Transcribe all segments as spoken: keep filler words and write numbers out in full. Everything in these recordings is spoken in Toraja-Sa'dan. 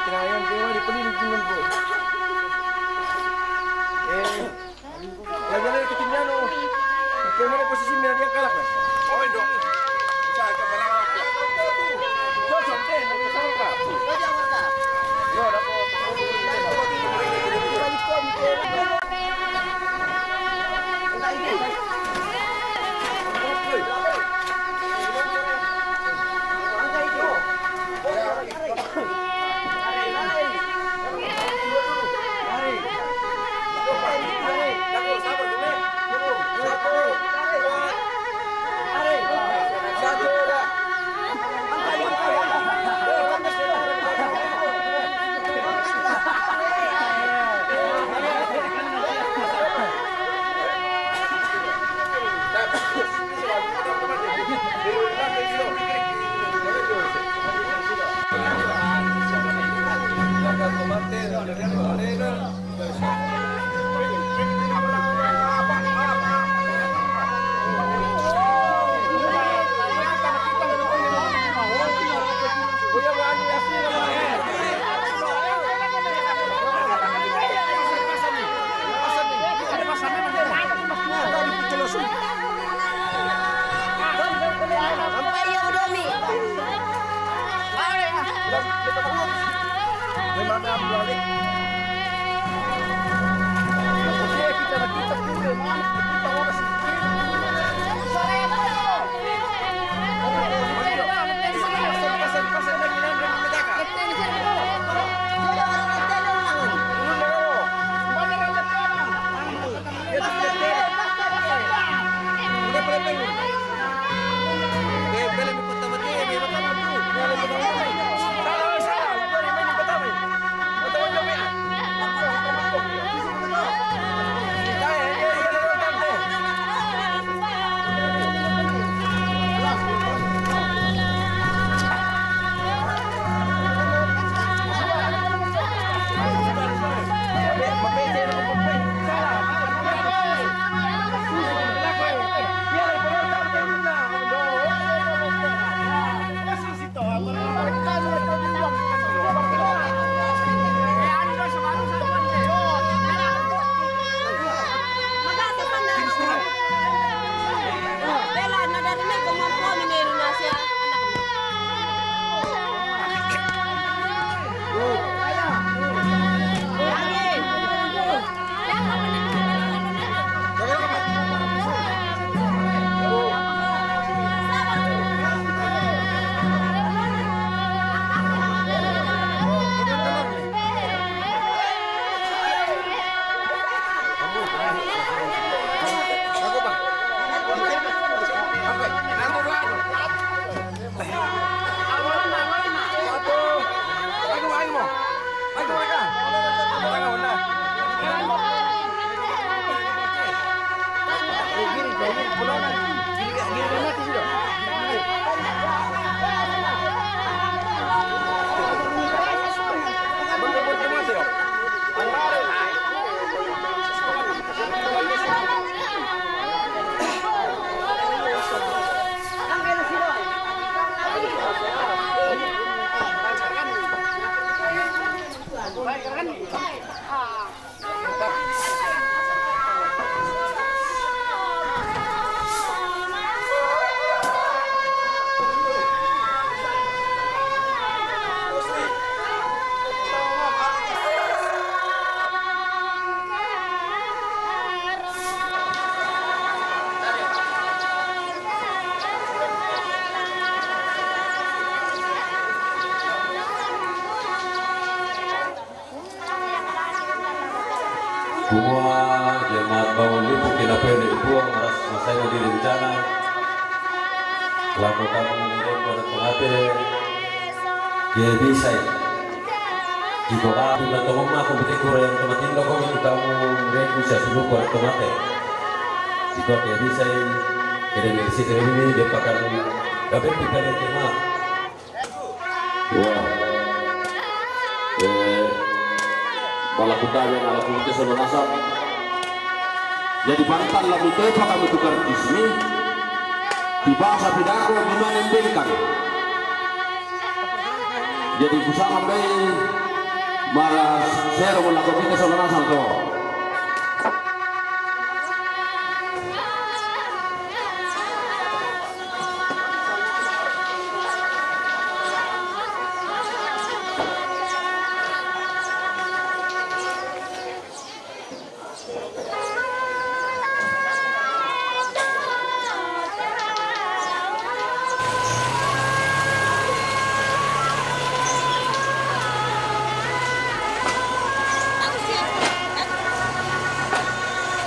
Kena yang kena di pelin di pelin tu. Eh, yang mana ketinggian tu? Kena mana posisi mana dia kalah kan? Oh, itu. Bisa ke mana? Jom, jom, eh, nak ke sana kah? Yo, dah. Kumua jemaat Bangun Lipu, kina pele ibuang ras masai mo di rencana. Lako kamu mengirem pada pengate. Ke bisai. Jiko ba pinda tomama ko bete kura yang tomatinda ko, itu kamu mengirem bisa suluku pada tomate. Jiko ke bisai. Kede mersi kede ini dia pakai dapat kita lihat jemaat. Wah. Eh, balaku tabe, balaku te sono nasab. Jadi pantan la mitoe paka mitukar ismi. Tiba sapi dako gimana bengkang. Jadi kusama bai Mas, sero mo lako kita sola nasang ko.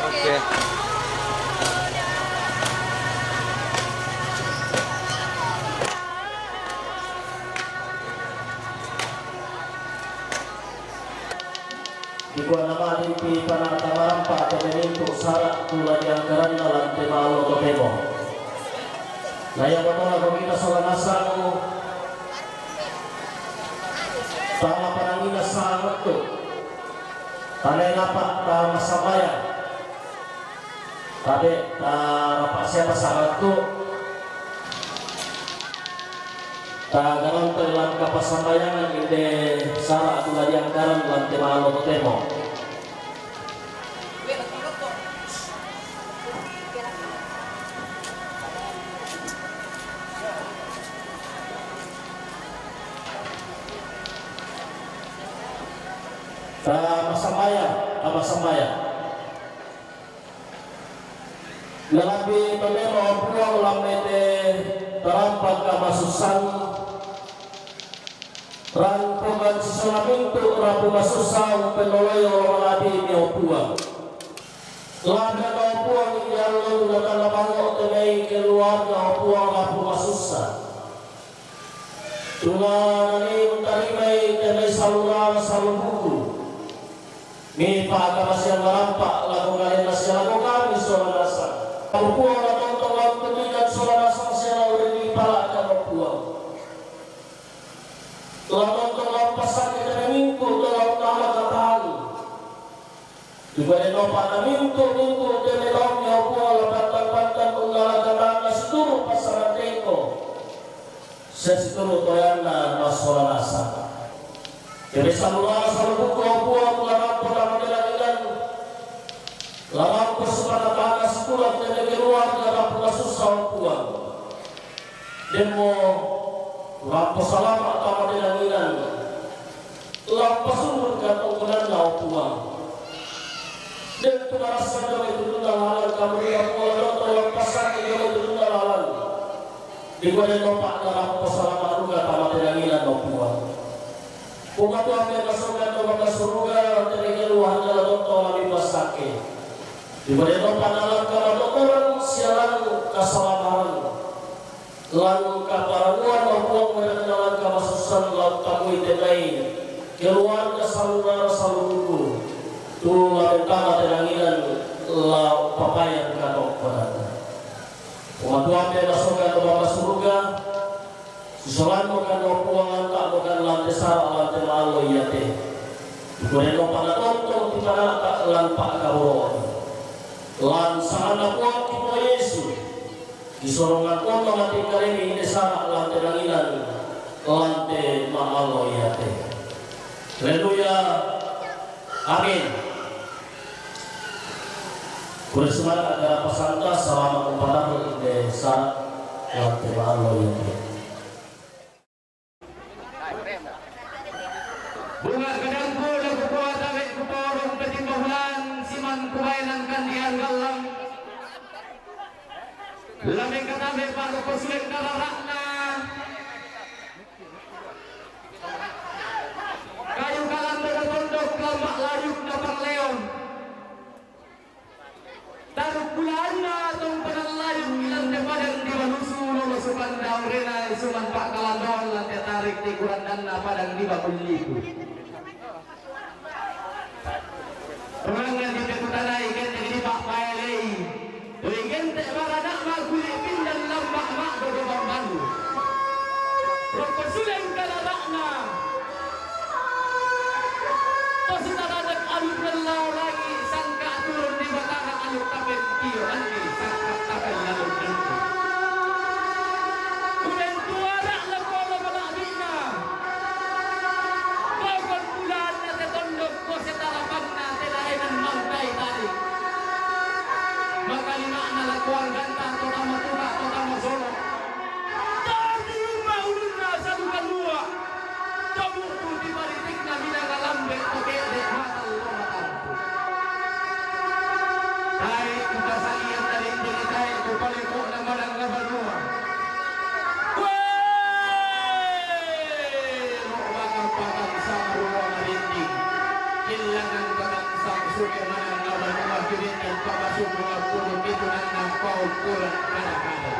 Oke. Di kua nama di pi pana tamarampa te memintu sara tula diangkaranna lan te malo totemo. Na ia botona ko kita sola nasang tama panangina sangattu. Tane napa tama sambayang. Tabe, ta rapa siapa sangattu. Ta garonto lan kapassambayangan inde sara tula diangkaran lan te malo totemo. Ta massambayang, ta massambayang. Nalabbi tolemo Puang lammete tarampang kamasussang. Rampokan sisola mintu rapu masussa umpennolai olo malabimi o Puang. Labe o Puang, iallo tuna tanna bango temai keluarga o Puang rapu masussa. Tuna nani untarimai temai salurana salubuku. Mipakamaseang marampa lako kalenna sia lako kami sola nasang. Puang, la tontong la untulikan sola nasang sia la urini palaka o Puang. La tontong la umpassakki tena mingku to la uttama katang. Dikua denno pata mintu-mintu tena taunni o Puang la pantang-pantang unnala katanna situru passaranteiko. Sesituru toyanna massola nasang. Kebe salurana salubuku o Puang, la rampo tama kelanginan. La rampo sipakatanna situru tena keluarga rapu masussa o Puang. Demmo rampo salama tama kelanginan. La umpasundun katongkonanna o Puang. Den tu marassan jolo tudunna lalang kamuria Puang, la tontong la umpassakki jolo tudunna lalang. Dikua denno pata rampo salama duka tama kelanginan o Puang. Puang Matua, masokan to maka suruga, tena keluarga la tontong la mipassakki. Dikua denno pata lan kamatotoran sia lan kasalamaran. Lan kaparanguan o Puang, mereng lan kamasussan la uttamui temai keluarga salurana salubuku. Tu la mentama kelanginan la upapayan katongkonanna. Puang Matua, masokan to maka suruga, sisolanmo kan o Puang, anta'mo kan lan te sara lan te malo iate. Dikua denno pata tontong tipanata lan pakkaburoan. Lan sanganna Puangki Puang Yesu. Disorongan Puang mati kalemi inde sara lan te langinan, lan te maallo iate. Haleluya. Amin. Pura semangat acara pasanta, salama umpatamu inde sara lan te maallo iate. Bunga gadangku la kukua tabe kuporong petimba bulan, siman kubaenang kandian gallang. La mengkatabe paro kosulen kararakna. Kayu kalambo tondok lambak layuk na pangleon. Taruk bulanna tong padang layuk ilante padang di manusu, lolo sukan daurena isuman pak kalandoan lante tarik di kurandanna padang di bakulliku. Ruangan di pekutanai kente di pak paelei. Doi kente baranak maguli pindan lambak mak dodo bambalu. Rokko suleng kararakna. Tositaranek aluk lella langi, sangka turun di batara aluk tapen tio andi, sangka tapen lalu andi. Kulen tuara leko lama labina. Kau kan pula Kuang ganta' to tama tuka' to tama solo'. Tau tiumba' ulunna salu kalua'. Tabu'tu ti paritikna minanga lambe' to ke'de' mata allo matampu'. Tae' tu kasalian na dendeng, tae' tu paleko'na manang na banua. Wee! Lo'baka pakansang rua marinding. Killangan pakansang suke manang na banua kibintang pakasu dua puluh pitu nannang paukuran kada-kada.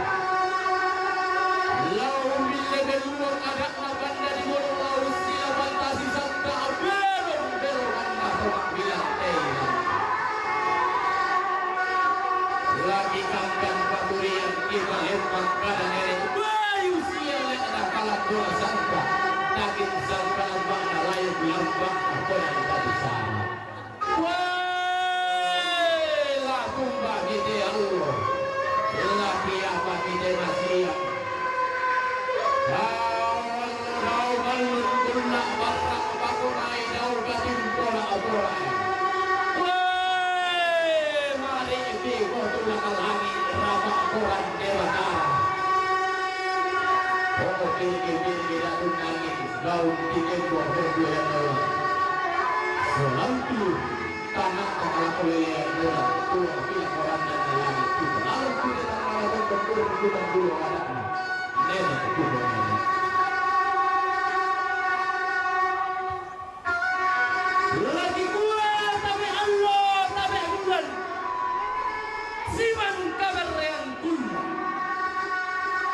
Lao umbille belluang ada'na banda di bolo lao ussila banta sisakka berong-berong anna to ma'bilang tei. Lagi kangkan paturian kita lempang kada nene bayu siya le'na kalak bola sangka. Daging sangka lambakna layuk lambakna kodan tadi sana. Wee, la tumba kite allo. La kiapa kite masia. Dau allo, dau ballun kulla barra pakunai dau katimpola aporai. Wee, mari piko tulak langi' rapa koran dewata. Oh, piki-piki datu nangis. Daun tiga buah berbulan daun. Selampi tanah kepala kelele bola tua pila koran dan lagi kita lalu kita tanah dan berbulan kita dulu anak nenek itu nenek. Lagi kuat tabe' allo, tabe' bulan. Siman kabarreang kulla'.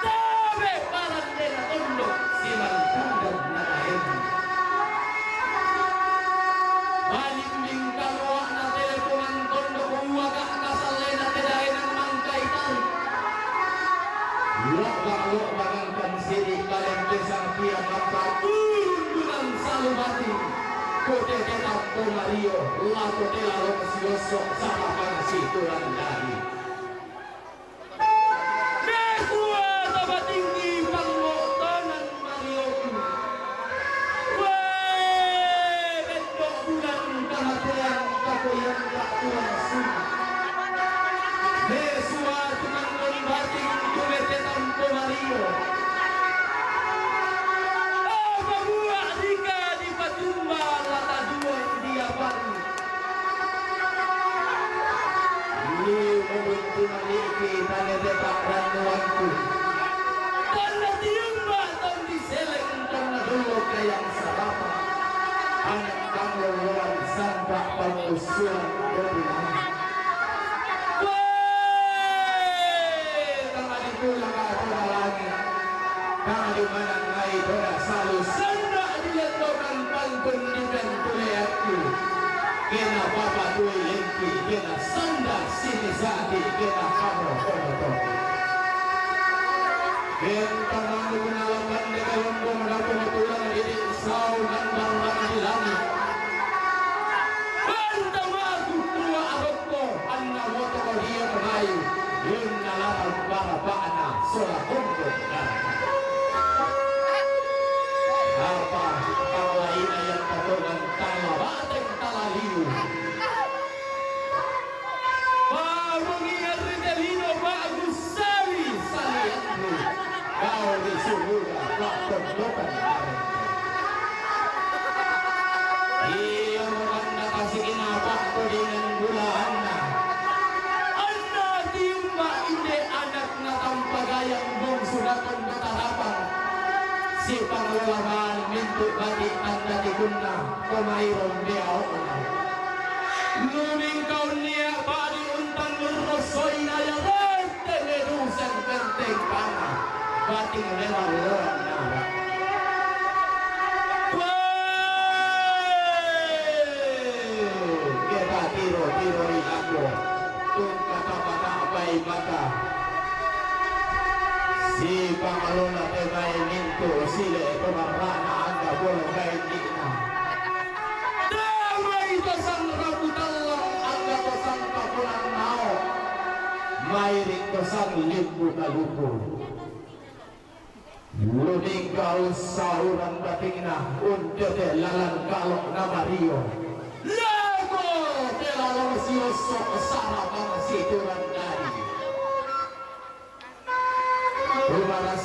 Tabe' parandena tondok, siman tondok na daenna. Balimbing kalua'na telepongan tondok, uwaka' kasallena te daenang mangkai tau. Lo'bang-lo'bangan kan siri' kalempesang pia mata turun dengan salu mati. Kote tetap ko Mario, lako te lalo' siosso' sarapang situran dari. Nakua tabatinggi pangotonan Marioku. Wee, bendo' bulan kamatean kakoyan ka'tuan sunna. Mesua tumangon bating tumete tampo Mario. Apa mua' dika dipatumba lata dua dia baru. Liu mubuntu maliki tane teta rannuanku. Tanna tiumba tondi seleng tanna dulu kayang sarapa. Anak kamu luar sangka pangkusuan kopi lama. Wee, tama di tulang atau dalangi. Kama di manang ngai toda salu sanda di lendokan pangkun di pentuleakku. Kena papa tui lengki, kena sanda sini sati, kena kamo kono to. Kenta manu nalapan deka lombong dapo tulang didi sau dan barang di langit. Banta maku tua arokko anna moto dia kemai. Yunna latang baraba'na sola kombong darata. Apa pangalaina yang katongan tala bateng tala liu. Pamungian ri te lino ba'gu sawi salianku. Kau ri suruga patondokan bareng. Iya, muranna kasi' inapa'ko dengan bulaanna. Anna tiumba inde anakna tampagayang bongsu daton datarapang. Sipanglola bal mintu' bati' tanda tikunna, komairong beao'na. Lumingkaunnia bali untang lurrossoi naya rette medusang kenteng kana. Bating leman loan nara. Wee! Kita tiro-tiro ri lako. Tungka tapata'bai mata. Sipangalola te mai mintu' sile' to marra'na angga bolo kainni'na. Damai to sang rabu tallang angga to sang kapunan nao. Mairi' to sang limbu kaluku. Lumingka ussauran batingna untete lalan kalo'na Mario. Lako te lalong siosso' sarapang situran dari.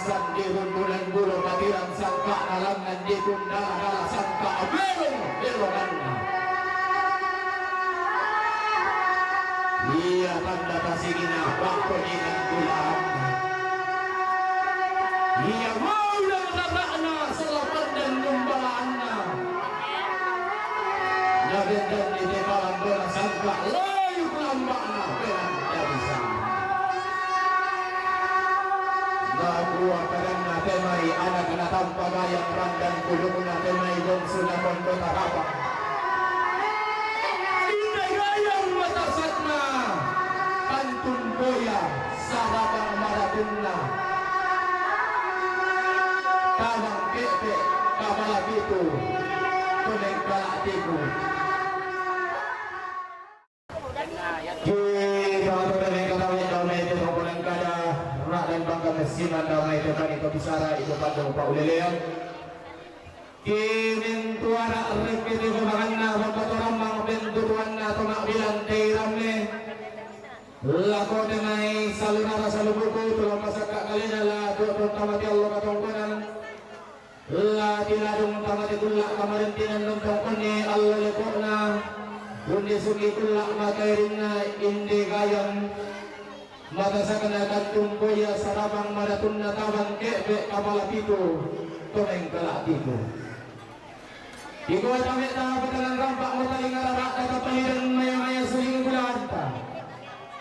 Sandi rundunan bulu patiran sangka alam nandi tunda dala sangka belong belonganna. Iya tanda tasigina waktu dengan gulaanna. Iya mau dan rara'na salapan dan gembalaanna. Nabendan di tekalan bola sangka layu lambakna penanda bisa. Nakua kadanna temai anak na tampa gayang randan kulukna temai bongsu na kondo tarabang. Inda gayang matasatna pantun boya sarabang maratunna. Tabang ke'pe' kapala pitu koneng kala'tiku. Kita atur dengan kata baik damai itu kumpulan kada rak dan bangga mesiman damai itu tadi kau bicara itu pandang pak ulelean. Kimin tuara rek itu kebanganna bapak orang mang bentuanna tomak bilang teiramne. Lako denai salurara salubuku tulang pasakka kalena la tuak tamati Allah katongkonan. La tiladung tamati kulla kamarintinan nonton konni Allah lekokna. Bunde suki kulla makairinna inde gayam. Matasakna kantung boya sarabang maratunna tabang ke'pe' kapala pitu. Toneng kala pitu. Iko tame ta patanan rampak matalinga rara kata paliran maya-maya suling bulanta.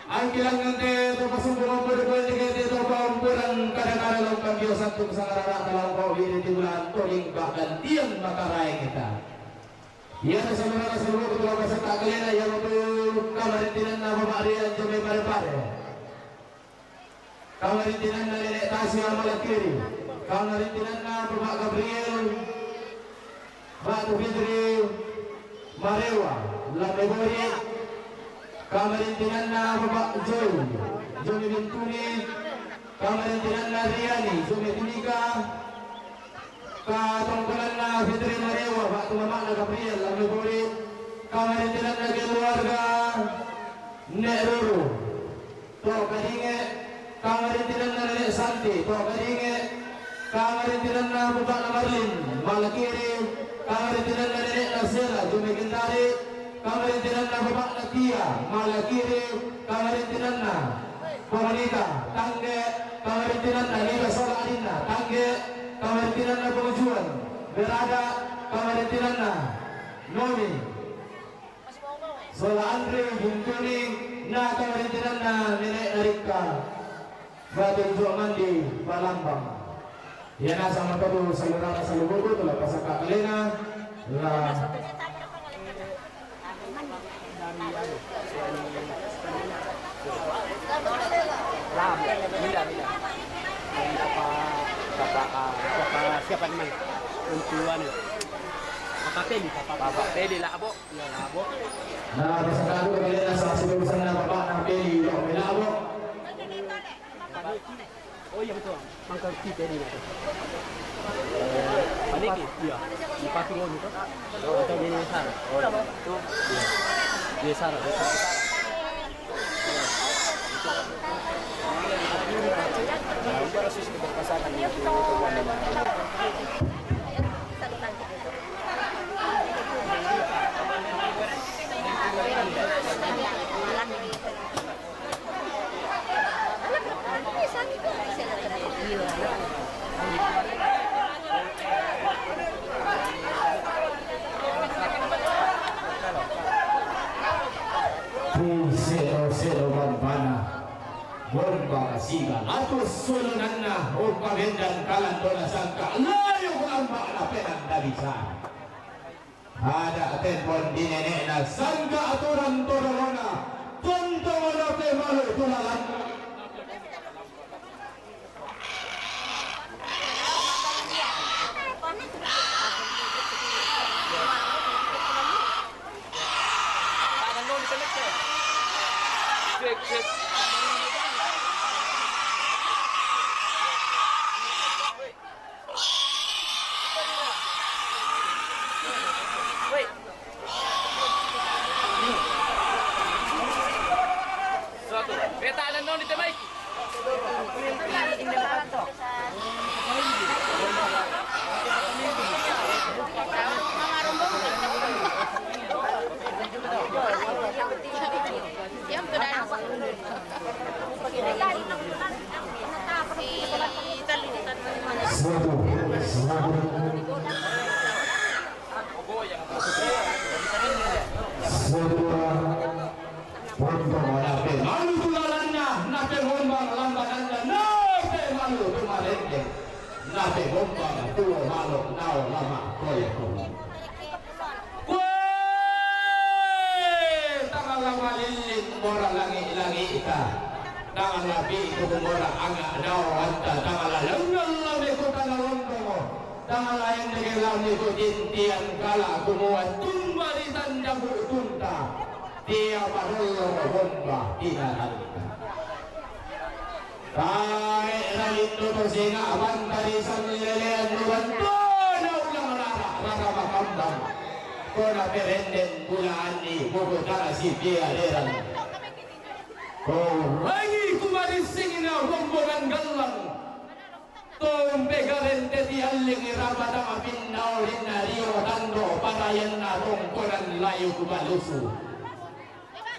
Angkilang nante to pasumpung ompur kulit ke te to paumpuran kada-kada lawan pambio santung sangarara talang kau wiri di bulan toling bahkan tiang makarai kita. Iya na saudara seluruh ketua peserta kalena yang untuk kamarintinan nama Maria jome pare-pare. Kamarintinanna Nenek Tasya Malakiri. Kamarintinanna Bapak Gabriel Batu Fitri Marewa Lamebori. Kamarintinanna Bapak Joy Jomi Bintuni. Kamarintinanna Riani Jomi Tunika. Katongkonanna Fitri Marewa, Pak Tumamana Gabriel, Lambe Puri. Kamarintinanna keluarga Nek Ruru, to kadinge. Kamarintinanna Nenek Santi, to kadinge. Kamarintinanna Bapakna Marlin, Malakiri. Kamarintinanna Nenekna Sela, Jumi Kendari. Kamarintinanna Bapakna Tia, Malakiri. Kamarintinanna Komunita, tangge. Kamarintinanna Nida Sola Adinna, tangge. Kamarintinanna Pengujuan, Berada. Kamarintinanna Nomi Sola Andri Bintuni, na kamarintinanna Nenek Narika Batu Juang Mandi Palambang. Iya na sama tadu saudara salubuku telah pasaka kalena. Lah. Lah, minda, minda. Bapak, bapak, ah, bapak siapa namanya? Untuk anu. Bapak Pedi, bapak. Bapak Pedi lah, Abo. Iya, lah, Abo. Nah, pasaka dulu kalena saksi urusan bapak na Pedi, Abo. Oh iya betul. Mangkal kita ini. Paniki? Iya. Di Pati Ngoni tuh. Atau di Sara? Oh, iya. Iya. Di Sara. Selo-selo bambana, bomba siga latus sulunanna, umpa bendan kalan dona sangka, layu lambak lapenan da bisa. Ada tempon di nenekna sangka aturan tororona. Tonto mana pe malu tulalan. Suatu. Beta ada non di temai. Sebuah untuk nape malu tu lalanna, nape ngombang lambananna, nape malu tu marende, nape ngombang tuo malu nao lama koye tu. Kuwe! Tangala malilling mora langi'-langi'ta, tangala pitu mora anga' daoatta, tangala lennang lame kotana londongo, tangala endege lame kotintian kala kumua tumba ri tanda bu'tunta, tia parello bomba tinaranta. Tae' ralindu to senga' bantari sallelean nuran tona ulang rara, rara makambang. Tona perenden bulaanni buku tara sipia derang. Ko rangi kumarissingna rombongan gallang. To umpegarente tiallingi rabatang pinnaolinna rio tando parayanna tongkonan layu kubalusu.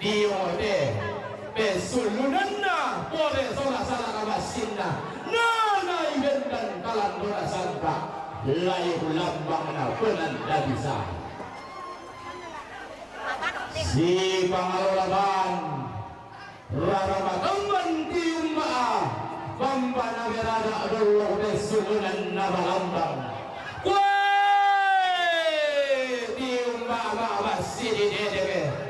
Dio te, pessullunanna pole sola-sala kabassinna, nanai bendan kalandona sangka, layu lambangna penan dabisa. Sipangalola ban, rara makamban tiumba, bamba nagerada dollo pessullunanna balambang. Kue tiumba mabassi di dedeme.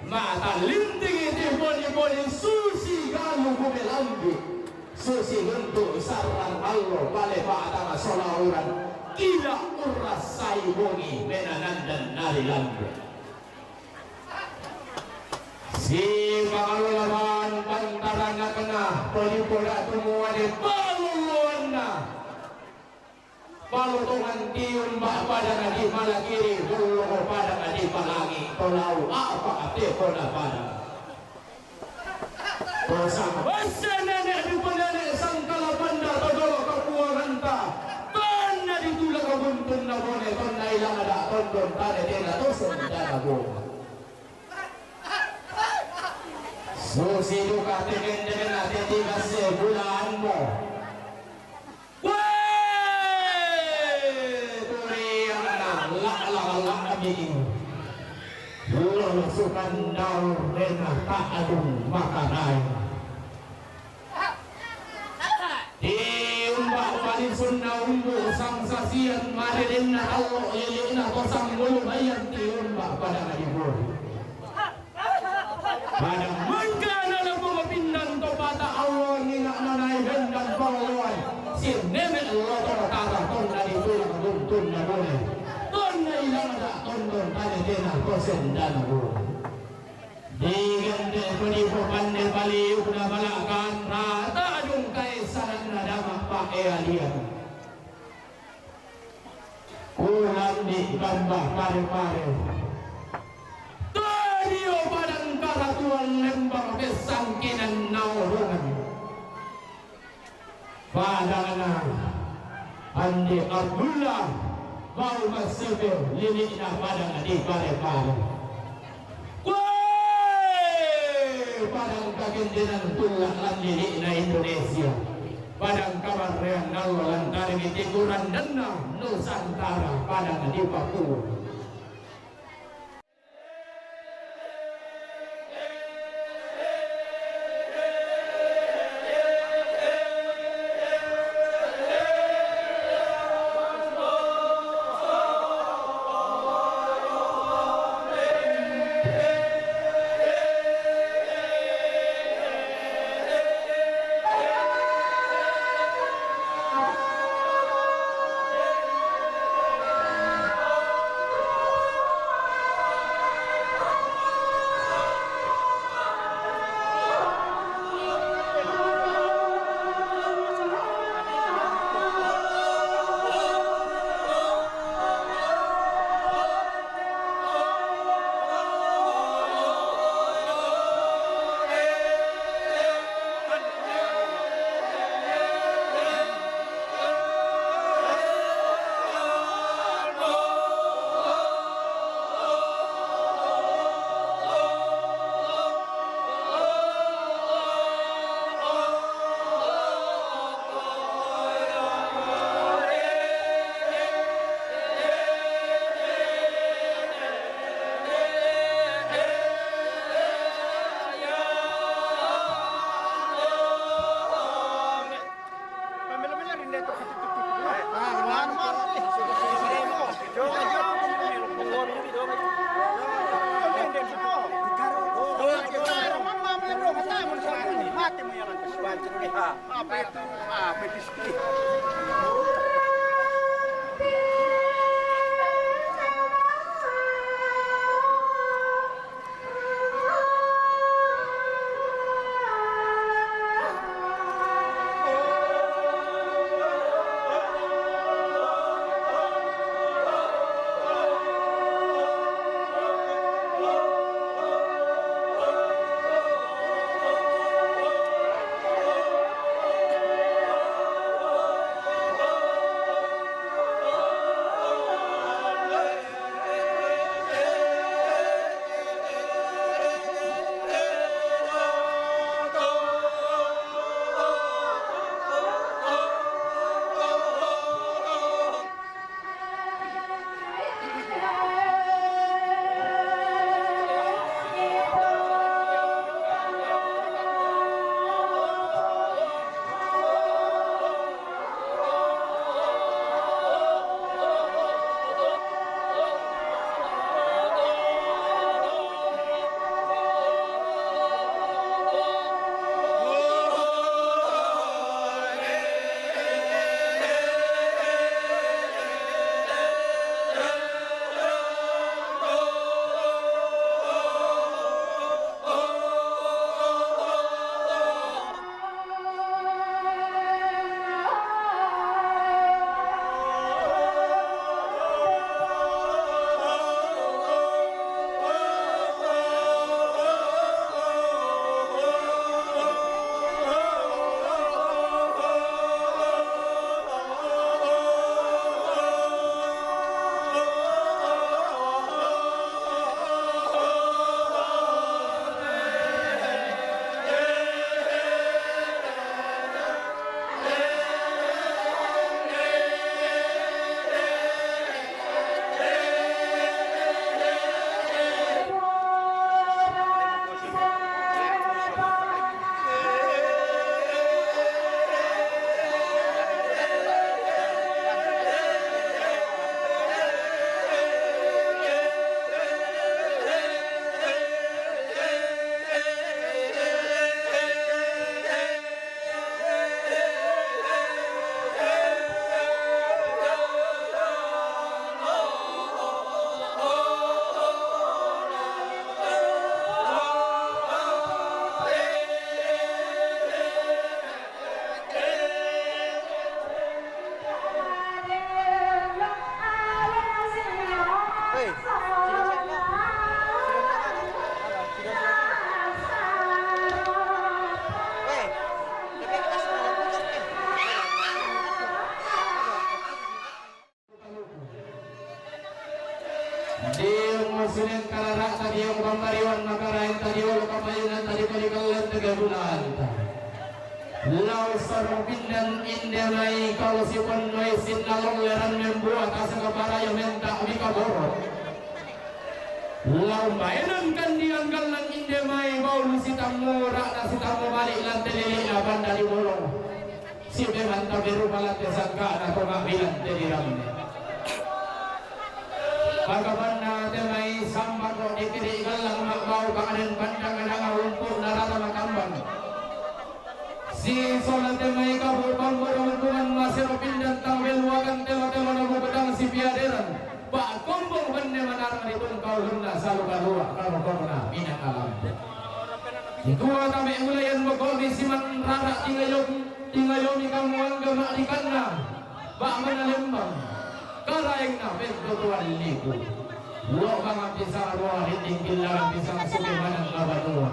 Mata lintingi tiponi-poni susi galu kumelambi, susi guntu sarrang allo pale pa'tama sola urang, kila urrassai bongi menanandan nari lambe. Sipangalola ban pantaranna tengah, podi poda tumuane palulluanna. Palotongan tiumba padang di malakiri, bullo padang di palangi, tolau apa ate kona padang. Tosang besse nene' dupanene sangkala panda todolo kapuanganta, tonna ditula kabuntunna bone, tonna ilangada tondon tane tena tosen dana bone. Susi duka tegen-degen ate tibasse bulaanmo. Wee! Turianna la'la'la'mi. Lolo sukandau rena ta'adung makanae. Tiumba palisunna umbu sangsasian maredenna tallo lili'na to sanggulu bayan tiumba pada ngadibu. Pada mangkana lako mapindan to pata Allah ngina nanai bendan pangoloan. Sinneme Allah to tara tonna di tulang buntun nabone. Tonna ilangada tondon tane tena to sendana bone. Digente penipu pande paliuk na balakan rata adung kaisanan na dama pake alian. Ulang di gambah pare-pare. Tadio padang karatuan lembang pesangkinan naurungan. Padangna Andi Abdullah bau masebe lili'na padang di pare-pare. Wee! Padang kagendenan tulla lan lili'na Indonesia. Padang kamarreang nallo lantaring tikurang denna Nusantara padang di Papua. Apa itu? Apa itu? Diyung musulin karara ta, diyung pambariwan makarain ta, diyung kapayunan ta, di palikallan ta gabulan ta. Law sarong pindan inde mai kalu si ponnoi sin nalolleran membuat asa kaparayo menta bika borok. Law baenan kan diyang gallang inde mai baulu si tammu ra'na si tammu balik lan telelekna banda di bolong. Si pemanta beru palante sangka'na to ma'bilan te diramne. Pakabanna te mai sambako dikiri gallang ma'bau ka'den pandang adanga umpu'na rara makambang. Si sola te mai kabu pamboro hubungan masero pindan tang beluakan telo-telo na bubedang si piaderan. Pa'kombong benne manarang ditungkau lunna salu kalua' karokona minang alam. Dikua tabe' ulayan boko'mi siman rara' tingayomi, tingayomi kamu angga ma'dikanna ba'mana lembang karaengna pentotoan liku. Lo'bang pisang dua, rinding killarang pisang suke manang abanua.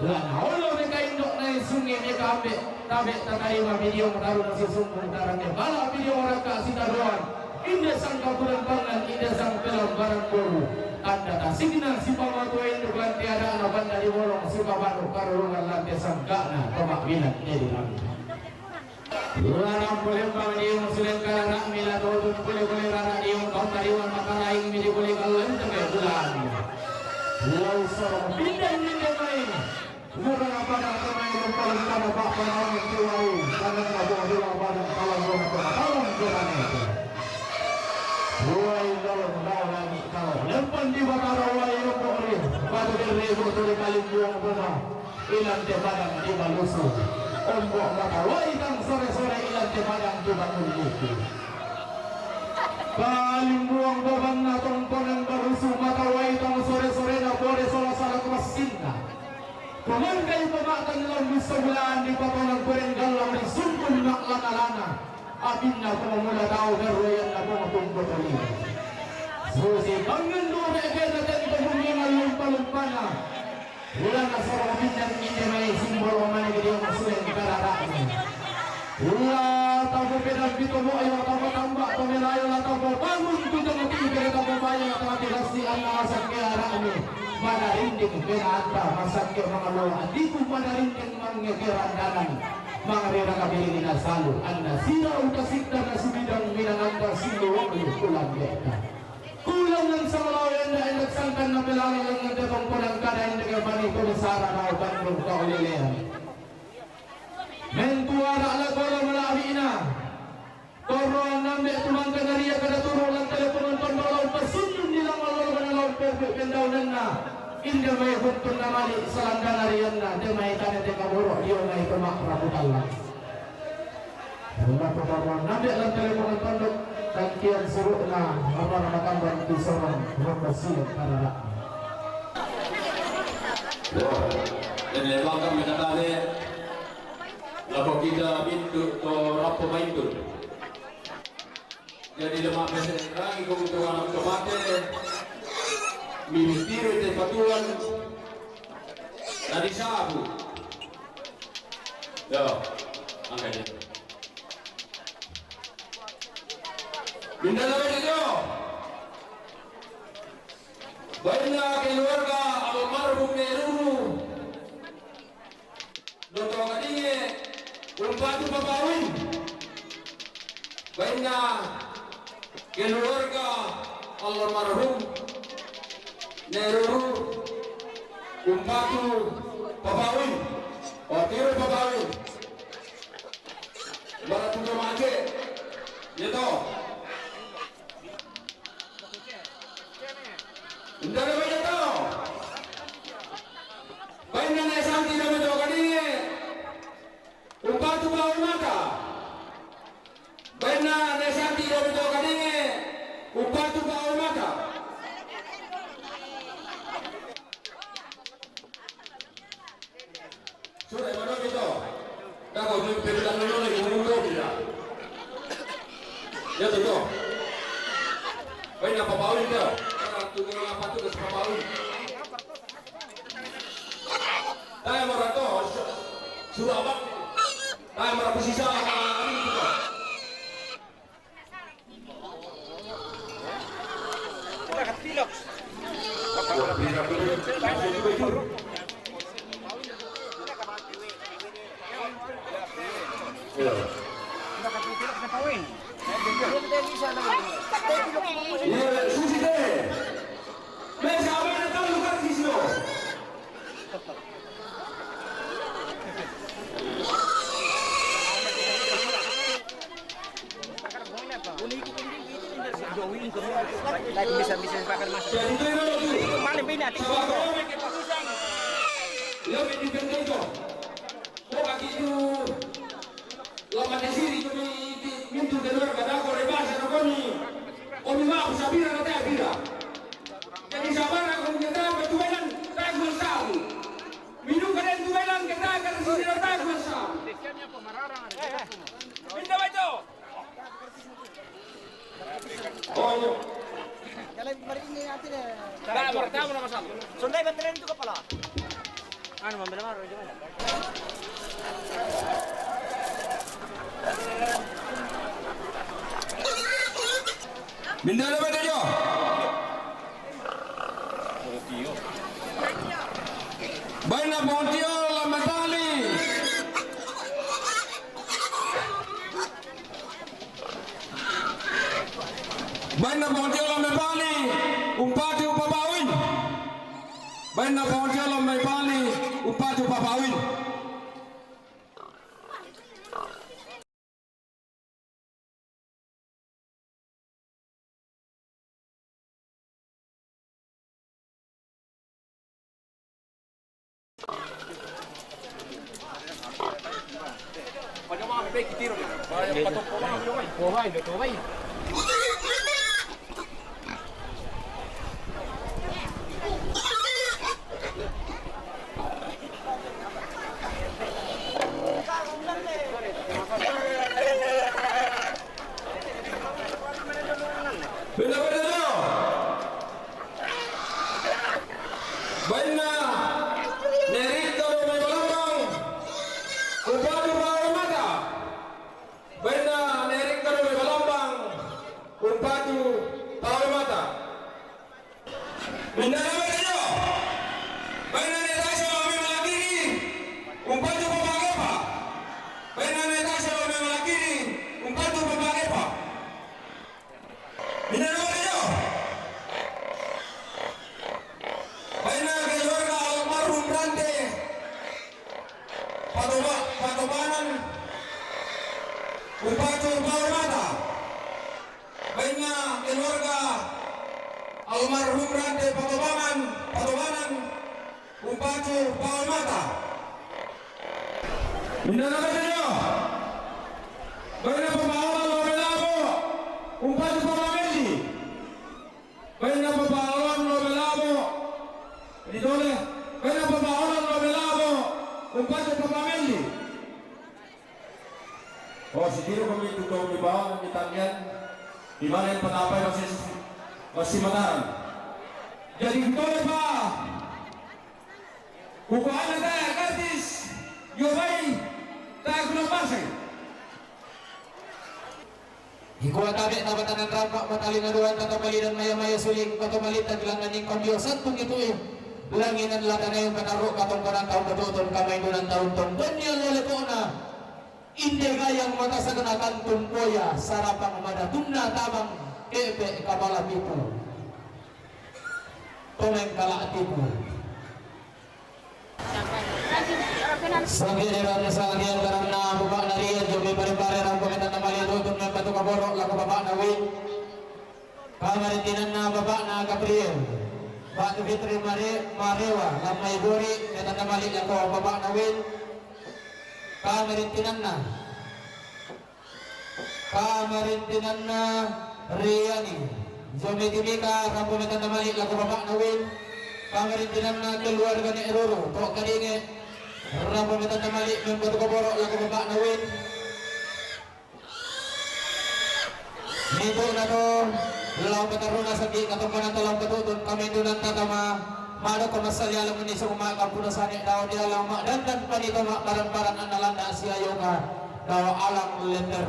Lana olo meka indo'na sunge meka ambe' tabe' tatarima video taruna si sumbung tarane bala video rakka' sitadoan. Inde sangka bulan pangan, inde sangka lambaran boru. Tanda tasikna si pamatua induk lan tiadana banda di bolong si pamanu karurungan lan te sangka'na to ma'bilan te diramne. Larang palembang diyung suleng karara' mila totun kuli-kuli rara' diyung pambariwan makaraing mi di kuli kallen tengge bulan. Law sarong pindan inde mai. Murana pada pemain paling pada bak panawan kiwai. Tangan na buah dua pada kawan guna pada kawan guna itu. Wai dalam dalam kalau lempan di batara wai lembok ri. Batu diri batu di kalimbuang bunga. Ilan te padang di balusu. Ombok matawai tang sore-sore ilan te padang tu bangun buku. Kalimbuang babanna tongkonan barusu matawai tang sore-sore na bore sola sala kemassinna. Pemangkai pematan lawan bisa bulan di patonan goreng galau di sumpun mak lana-lana. Abinna pemamula tau berroyan na pematung botolina. Susi bangun dua bege na tento bungi malumpa-lumpana. Ulana soro bintang inde mai simbol omane gede masulen kararane. Ula tabo pedang pito moyo tabo tambak pamelayo la tabo bangun tu tengah tiga tabo bayang tengah tiga si anna masakke arane. Mana rinding kena anta masakke mangalo adiku mana rinding mangngeke randanan. Mangrera kabiringina salu anna sira uta sikta na sumidang minanganta siluwang kulan deta. Kulangan sanglaw enda-enda sangkan na pelala lengan depang podang kada enda kepani kode sara rau bandung kaulelean. Mentuara ala kolo melawina. Toro nambe tumangka naria kada turu lan telepongan pandolo pasundun di langal lolo kana lawan pepe pendaunanna. Inda mai huntun namali salanda narianna de mai tane te kaboro dio mai pemak raputallang. Nambe lan telepongan tondok dan kian surukna apa nama kamban kisoran lomba siap karara. Wah, ini langkah minatane. Lako kita pintu to rapo maintu. Jadi lemak besek rangi ko butuh anak tomate. Mimpi te patuan. Tadi sabu. Yo, angkat dia. Minda lagi yo. Baina keluarga almarhum Neruru. Doto kadinge umpatu papawin. Baina keluarga almarhum Neruru umpatu papawin. Otiro papawin. Bara tudo mace. Yeto. Ndara beda to. Baina ne santi da beto kadinge. Umpatu bau mata. Baina ne santi da beto kadinge. Umpatu bau mata. Sura mano kita. Tako ni pebilang dulu ni guru tu kita. Ya tu tu. Baik apa paulin tu? Tu apa tu ke paulin? Tanya marato. Sura abang. Tanya marato sisa. Lama desiri tu mi mintu de luar kada ko rebasa na koni. Omi mau sabira na ta bira. Jadi sabara ko kita betulan tak masalah. Minum kada tuwelan kita kada sisi na tak masalah. Minta baca. Oh, iya. Kalau kemarin ini nanti deh. Tamu, tamu nama sama. Sundai bantaran itu kepala. Anu, mambil mana? Minda lebe tejo. Baina Pontiol la Metali. Baina Pontiol la Metali. Umpatu papawin. Baina Pontiol la Metali. Umpatu papawin. Benda-benda nyo. Bainna ne rikkado' me' balambang umpatu pa'oe mata. Bainna ne rikkado' me' balambang umpatu pa'oe mata. Minna nabete nyo. Bainna ne tasiala' me' malakiri umpatu pa'pagepa. Bainna ne tasiala' me' malakiri umpatu pa'pagepa. Minna nabete nyo. Bainna keluarga almarhum Rante Patoba-, Patobanan umpatu pa'oe mata. Bainna keluarga almarhum Rante Patobangan, Patobanan umpatu pa'oe mata. Minna nabete nyo. Bainna papa'oloan lo' me' labo' umpatu pa'pamelli. Bainna papa'oloan lo' me' labo'. Ini dole. Bainna papa'oloan lo' me' labo' umpatu pa'pamelli. Oh, sitiru kami tu kau di bawah, di tangian, di mana yang patapa masih, masih mataran. Jadi, betul, Pak. Kukuana tae' katis, yo bai, tae' kuno pasai. Ikuwa tabe' tabatanan rampa' matalinga duwan tatamalinan maya-maya suling katamalitta gilangan ingkon diyo santung itu'in. Langinan latanayun patarru' katongkonan taun batu'tun kamaindunan taun tong donniyan lelepo'na. Inde gayang matasagna tantun boya sarapang madatunna tabang ke'pe' kabala pitu. Tomeng kala' tipu. Sangke' deran sangke' deran karanna bapa'na Rian, jombi pare-pare rampo metanna mali tu'tun membatu kaboro' lako bapa'na Win. Kamarintinanna bapa'na Gabriel. Batu Fitri Mare-, Marewa, lammai bori, metanna mali lako bapa'na Win. Kamarintinanna. Kamarintinanna Riyani. Jombi Timika, rampo metanna mali lako bapa'na Win. Kamarintinanna keluarga Ne' Roro, to' Kadinge. Rampo metanna mali membatu kaboro' lako bapa'na Win. Mitu'na to, lao patarruna saki' katongkonanta lao patu'tun kamaindunanta tama. Ma'dokko massali alang ni summa' kampuna sane' dao dialang ma'dandan panito ma'baran-baran anna landa' siayoka dao alang lender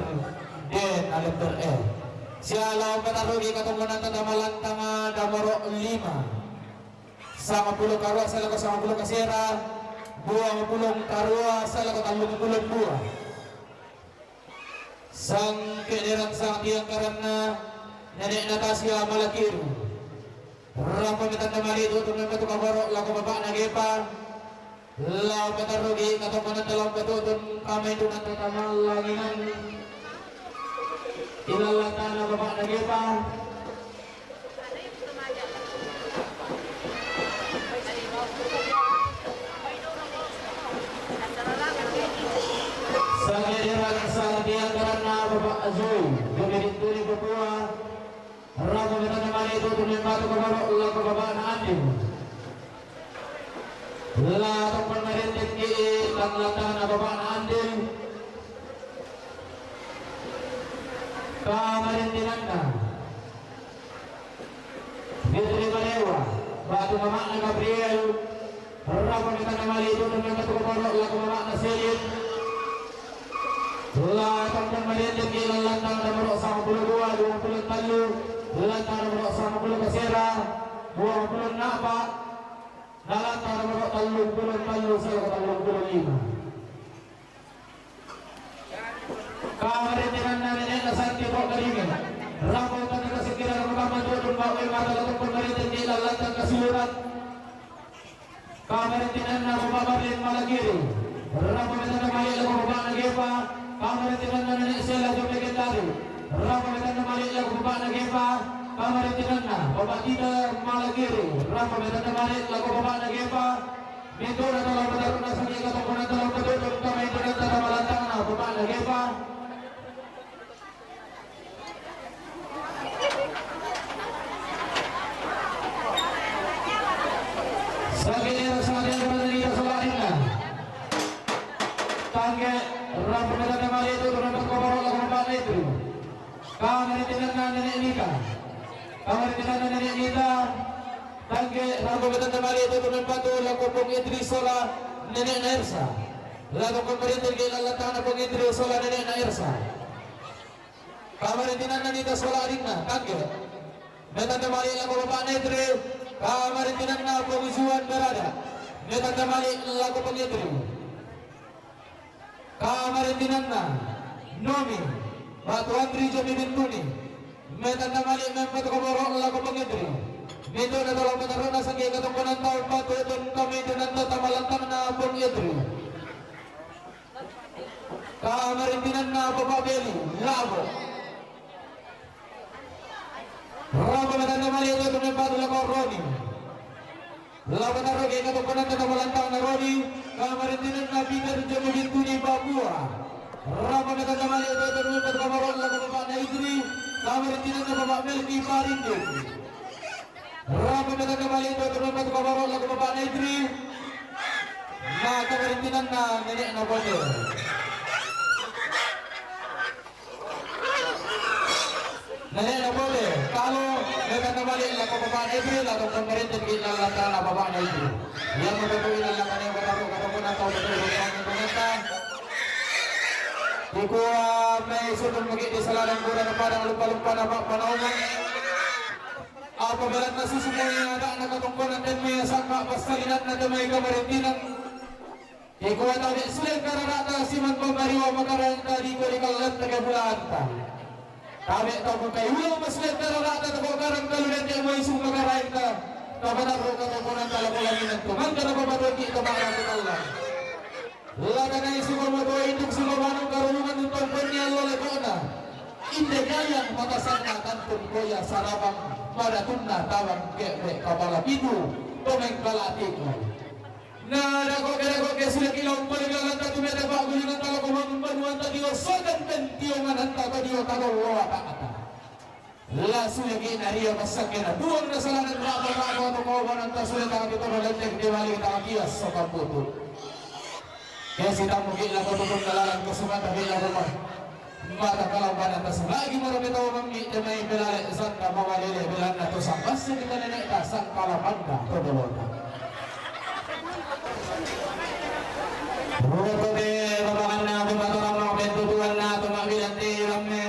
D na lender E. Sia lao patarrugi katongkonanta tama lantanga damoro' lima. Sangpulo karua salako sangpulo kasera, duangpulo karua salako tallungpulo dua. Sangke' deran sangtiyang karanna Nene' Natasha Malakiru. Rampo metanna mali tu'tun membatu kaboro' lako bapa'na Gepa. Lao patarrugi katongkonanta lao patu'tun kamaindunanta tama langinan. Ilallantana bapa'na Gepa. Sangke' deran sangtiyang karanna Bapa' Azul, dumidinturi Papua, rampo metanna mali tu'tun membatu kaboro' lako bapa'na Andin. La tompon marenteng gi' lallantana bapa'na Andin. Kamarintinanna Fitri Marewa, batu mama'na Gabriel, rampo metanna mali tu'tun membatu kaboro' lako mama'na Selin. La tompon marenteng gi' lallantana damoro' sangpulo dua, duangpulo tallu, lallantana damoro' sangpulo kasera, duangpulo na'pa', lallantana damoro' tallungpulo tallu, salako tallungpulo lima. Kamarintinanna Nene'na Santi to' Kadinge. Rampo tanna kasikira rampo kamma tu'tun ba'we mata la tompon marenteng gi' lallantana kasiluran. Kamarintinanna Bapa' Marlin Malagiri. Rampo metanna mali lako bapa'na Gepa. Kamarintinanna Nene' Sela Jombe Kendari. Rampo metanna mali lako bapa'na Gepa. Kamarintinanna Bapa' Tita Malagiri. Rampo metanna mali lako bapa'na Gepa. Mintuna tolo pataruna sangika tongkona tolo patu'tun kamaindunanta tama lantangna bapa'na Gepa. Tangke, rabu metang mali itu turun ke bawah lagu Bapak Nitri. Kamarintinanna Nenek Nita. Kamarintinanna Nenek Nita. Tangke, rabu metang mali itu turun patu lagu Pung Idri sola Nenek Nairsa. Lagu pemerintahan ke lalatana Pung Idri sola Nenek Nairsa. Kamarintinanna Nita sola adinna, tangke. Metang mali lagu Bapak Nitri. Kamarintinanna Pung Juan Berada. Metang mali lagu Pung Idri. Kamarintinanna Nomi, Batu Andri Jomi Bintuni. Metang mali mempet koboro lagu Pung Idri. Mintu na tolong metaruna sangge katungkunan taun batu itu kami dinanta tamalantangna Pung Idri. Kamarintinanna Bapak Beli, labo. Rabu metang mali itu turun patu lagu Roni. Lagu Roni ke katungkunan tamalantangna Roni. Kamarintinanna Peter Jomi Bintuni Papua. Rabu metang mali itu turun patu koboro lagu Bapak Naitri. Kamarintinanna Bapak Melki Parindik. Rabu metang mali itu turun patu koboro lagu Bapak Naitri. Nah, kamarintinanna Nenek Nabote. Nenek Nabote, kalau metang mali lagu Bapak Naitri, lagu pemerintah di lalatana Bapak Naitri. Yang membantu lalatana yang bertaruh, kata pun atau betul, betul, betul, betul. Ikua mai sudun magi di salaran gura na padang lupa-lupa na Bapak Naungan. Apabila nasusu mai ada na katungkunan dan mai sangka pasalinanna damai kamarintinan. Ikua tabe sule kararata siman pamariwa makaraeng tadi ko di kalanta ke bulanta. Tabe tabu kai ulo masule kararata toko karang kalu dan dia mai sung makaraeng ta. Tabataru katungkunan tala kola minan tu. Mangka na babatuki tabara kita Allah. Lata nai suko moto induk suko manu karulungan untong penni allo lekona. Inde gayang matasanna kantun koya sarabang madatunna tabang kebe kapala pitu tomeng kalatikna. Na dako ke dako ke sila kila umpali galanta tumete pa gulungan talo komang umbanuan tadio sodan pentiongan anta tadio talo loa taata. La sule ki na ria passakkena buang na salanan rapa-rapa atau kau barang tak sule tangan kita berlenteng di balik tangan dia soka putu. Kesi tamu ki la kotukun kalalan kesumata ki la rumah. Mata kalau barang tak selagi mara betawa mammi temai belale santa mawalele belanda tu sambas kita nenek tak sangkala panda todolota. Ruko te babanganna tu matoran mau bentutuanna tu mammi dan te ramme.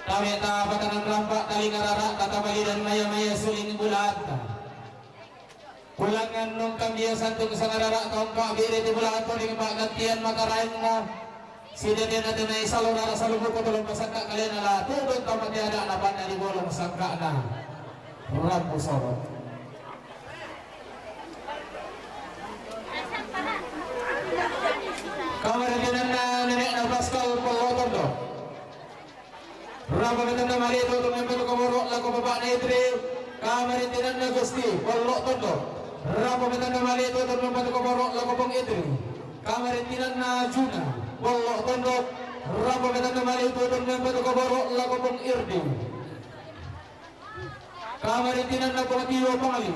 Tameta patanan rampak talinga rara kata bali dan maya-maya suling bulatta. Pulangan nungkang dia santung sangarara tongkak biri di bulatta ning pak gantian mata raingna. Sida dena denai salurara salubuku tulung pasakka kalena la tudun tamati ada na panna di bolong sangkana. Rambu solo. Kamar dinanna nenek na Pascal Polotondo. Rapa metanda mali tutur mempatu kaboro lako Bapak na Idri. Kamarintinanna Gusti Polo Tondo. Rapa metanda mali tutur mempatu kaboro lako Pong Idri. Kamarintinanna Juna Polo Tondo. Rapa metanda mali tutur mempatu kaboro lako Pong Irdi. Kamarintinanna Pong Tio Pangli.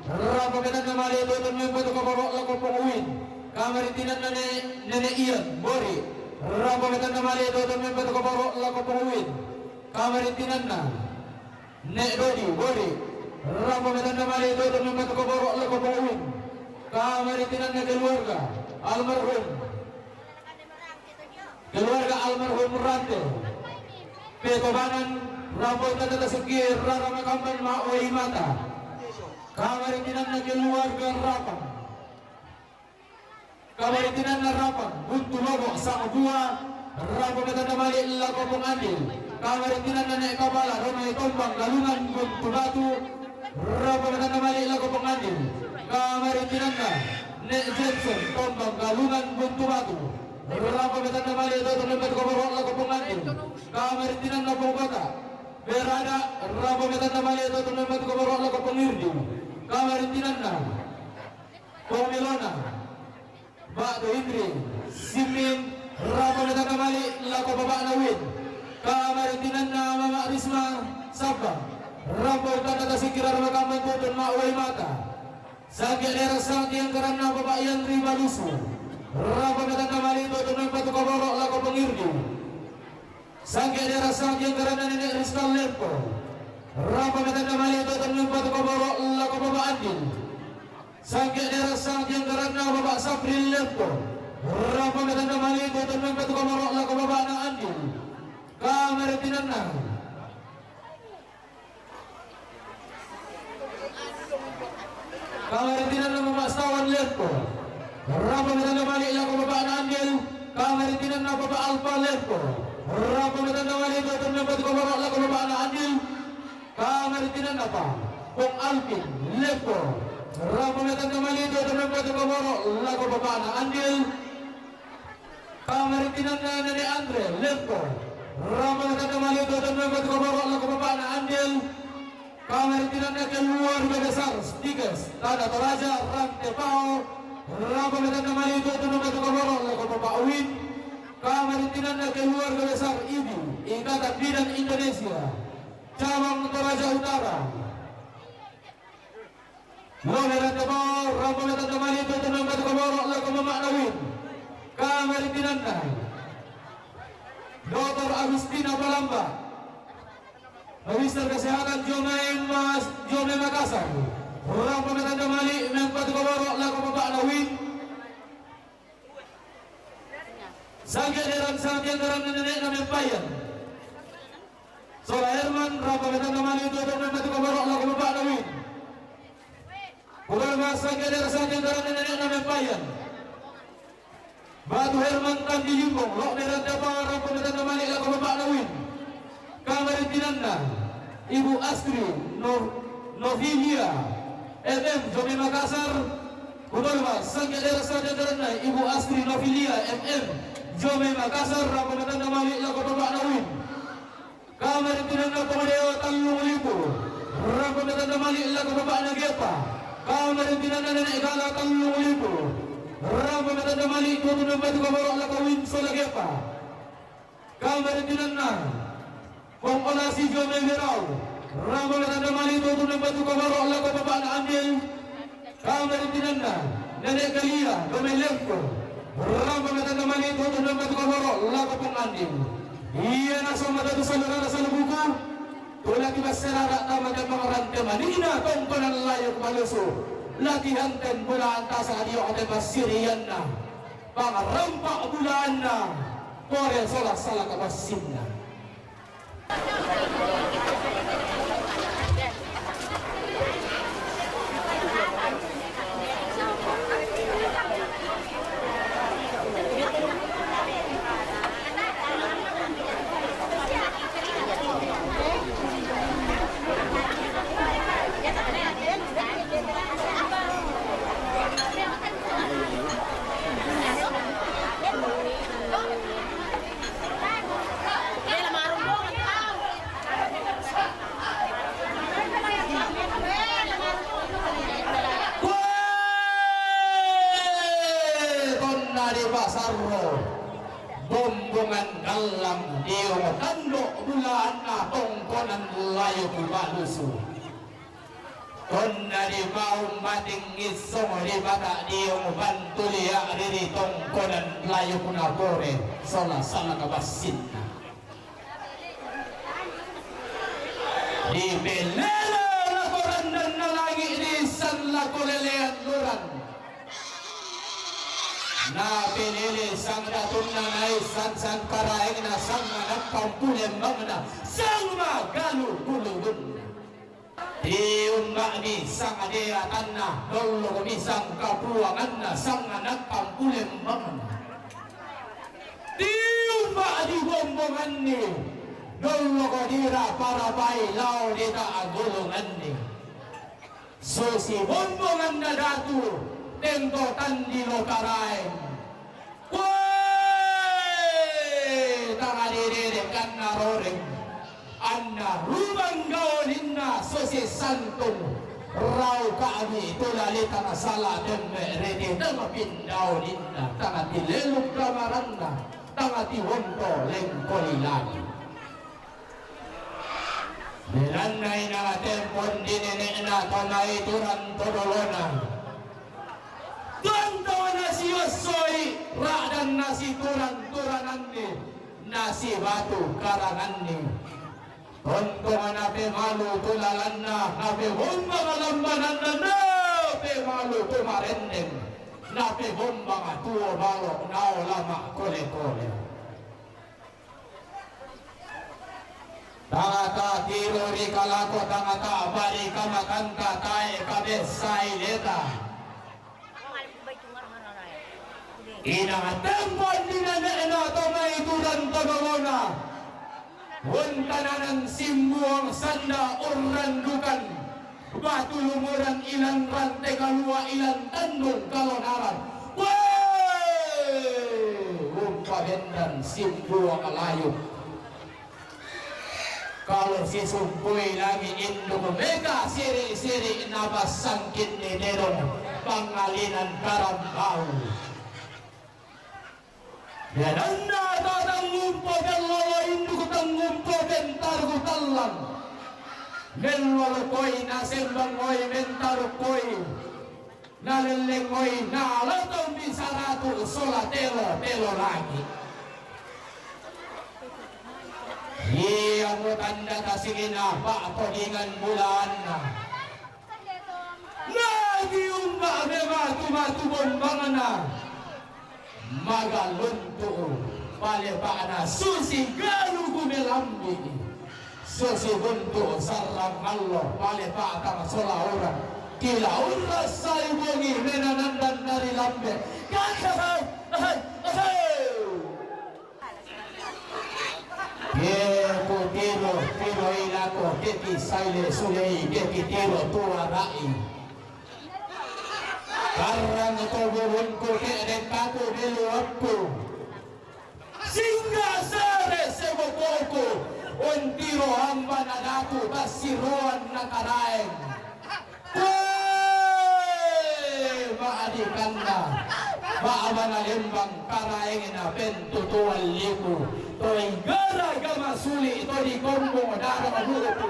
Rapa metanda mali tutur mempatu kaboro lako Pong Uwin. Kamarintinanna ne Nene Ian Bori. Rapa metanda mali tutur mempatu kaboro lako Pong Uwin. Kamarintinanna Nek Dodi Bori. Rapa metanda mali tutur mempatu kaboro lako Pong Uwin. Kamarintinanna keluarga almarhum. Keluarga almarhum Rante. Petobanan, rambut tanda tasukir, rara makamban ma oi mata. Kamarintinanna keluarga Rapang. Kamarintinanna Rapang, Buntu Lobo, Sang Bua, rambut tanda mali lako Pong Andil. Kamarintinanna Nek Kapala, Romai Tombang, Galungan, Buntu Batu, rambut tanda mali lako Pong Andil. Kamarintinanna Nek Jensen, Tombang, Galungan, Buntu Batu. Rapa metanda mali tutur mempatu kaboro lako Pong Andil. Kamarintinanna Pong Bata. Berada, rapa metanda mali tutur mempatu kaboro lako Pong Irdi. Kamarintinanna Pong Milona. Batu Indri. Simin, rapa metanda mali lako Bapak Nawin. Kamarintinanna Mama Risma Sabang. Rapa tanda tasikira rapa kamban tutun ma wai mata. Sangke daerah sangke yang karena Bapak Yandri Balusu. Rampa metanna mali tuo tau mempatu kaboro' lako pangirdi. Sangke' dera sangke' angkaranna nene' Rizka lempo. Rampa metanna mali tuo tau mempatu kaboro' lako bapa' Andin. Sangke' dera sangke' angkaranna bapa' Sapri lempo. Rampa metanna mali tuo tau mempatu kaboro' lako bapa'na Andin. Kamarittinanna. Kamarittinanna bapa' Stawan lempo. Rampa metanna mali lako bapa'na Andil. Kamarittinanna bapa' Alpa lempo. Rampa metanna mali tuo tau mempatu kaboro' lako bapa'na Andil. Kamarittinanna pa Pong Alpin lempo. Rampa metanna mali tuo tau mempatu kaboro' lako bapa'na Andil. Kamarittinanna nene' Andre lempo. Rampa metanna mali tuo tau mempatu kaboro' lako bapa'na Andil. Kamarittinanna keluarga besar Stikes Tana Toraja Rante Pao. Rampa metanna mali tuo tau mempatu kaboro' lako bapa' Win. Kamarittinanna keluarga besar Idi Ikatan Bidan Indonesia cabang Toraja Utara. Lohe Rante Pao, rampa metanna mali tuo tau mempatu kaboro' lako mama'na Win. Kamarittinanna Doktor Agustina Palamba, Magister Kesehatan jio mai Mas, jio mai Makassar. Rampa metanna mali mempatu kaboro' lako bapa'na Win. Sangke' dera sangke' angkaranna nene'na Mempayan. Sola Herman, rampa metanna mali tuo tau mempatu kaboro' lako bapa'na Win. Kubalma sangke' dera sangke' angkaranna nene'na Mempayan. Batu Herman Tanjung Limbong, Lok Medan Dapa, rampa metanna mali lako bapa'na Win. Kamarittinanna Ibu Astri No-, Novilia M M jio mai Makassar. Kubalma sangke' dera sangke' angkaranna Ibu Astri Novilia M M jio mai Makassar, rampa metanna mali lako bapa'na Win. Kamarittinanna Pong Dewa tellung lipu. Rampa metanna mali lako bapa'na Gepa. Kamarittinanna Nene' Gala tellung lipu. Rampa metanna mali tuo tau mempatu kaboro' lako Win sola Gepa. Kamarittinanna Pong Olasi jio mai Berau. Rampa metanna mali tuo tau mempatu kaboro' lako bapa'na Andil. Kamarittinanna Nene' Galia jio mai Lempo. Rampa metanna mali tuo tau mempatu kaboro' lako Pong Andin. Ia nasaba tu saudara saudara buku, tu la kipasserara' tama te mangrante mani'na tongkonan layuk malusu. La kihanten bulaan tasa dio ate passirianna. Pangarampa' bulaanna pore sola sala kabassinna. Kuwe' tonna dipasarro bombongan gallang diong tando' bulaanna tongkonan layuk malusu. Tonna dipau mating ngissong ri bata' diong bantu lia' ri ri tongkonan layuk napore sola sala kabassinna. Dipelele lako randanna langi', diissan lako lelean lurang. Napelele sangdatunna, naissan sangkaraengna, sangnganakkampulembangna, sangmagalu-gulunna. Tiumba'mi sangdeatanna, dollokomi sangkapuanganna, sangnganakkampulembangna. Tiumba'mi bombonganni, dolloko dirapa-rapai lao dita'gulunganni. Susi bombonganna datu, tento tandilo Karaeng. Kuwe' tanga didede' kanna roreng. Anna rubang gaoninna susi santung, rauka'mi tu lalitang sala temme' riti tanga pindaoninna, tanga tileluk kamaranna, tanga tiwonto lengko lilani. Belanna inang tempon dinene'na to mai turang to dolona. Tuang tona siyossoi Situran-turananni, nasibatu karanganni. Tontong napemalu tulalanna, napebombang lambananna, napemalu tumarendeng, napebombang tuo balo, naola makkole-kole. Tangata tiro ri kalako, tangata bari kamakanta tae kabessai leta. Ina tempo ni nene'na to mai turang to dolona. Wontananang simbuang sanda urrandukan. Batu lumuran ilang rante kalua ilang tandung kalonaran. Wee! Umpabendan simbuang layuk. Kalo sisumpui lagi induk meka siri-siri napassangkinni tedong pangalinan karambau. Bedanna tatangngumpo bellolo induk tangngumpo bentaru tallang. Mellolo koi nasembang oi mentaru koi. Nalellengoi nalotong di saratu sola telo, telo lagi. Iamo tanda tasilina pa'todingan bulaanna. Nagi umba me matu-matu bombangna. Maga luntu palepa'na susi galu gumelambi. Susi buntu sarrang allo, pale pa'tang sola urang. Kila urang sai bongi menanandan dari lambe. Kata, ahai, ahai. Ye ku tiro, tiro ilako, keki saile sulei, keki tiro tuarai. Karang to burungku, ke'deng kaku diluapku. Singga sare sebokoko, ontiro hambana datu tassiroan na Karaeng. Wee, ma'dikanna, ma'bana lembang Karaeng na pentutuan liku, toi garaga masuli to dikombong darang buku.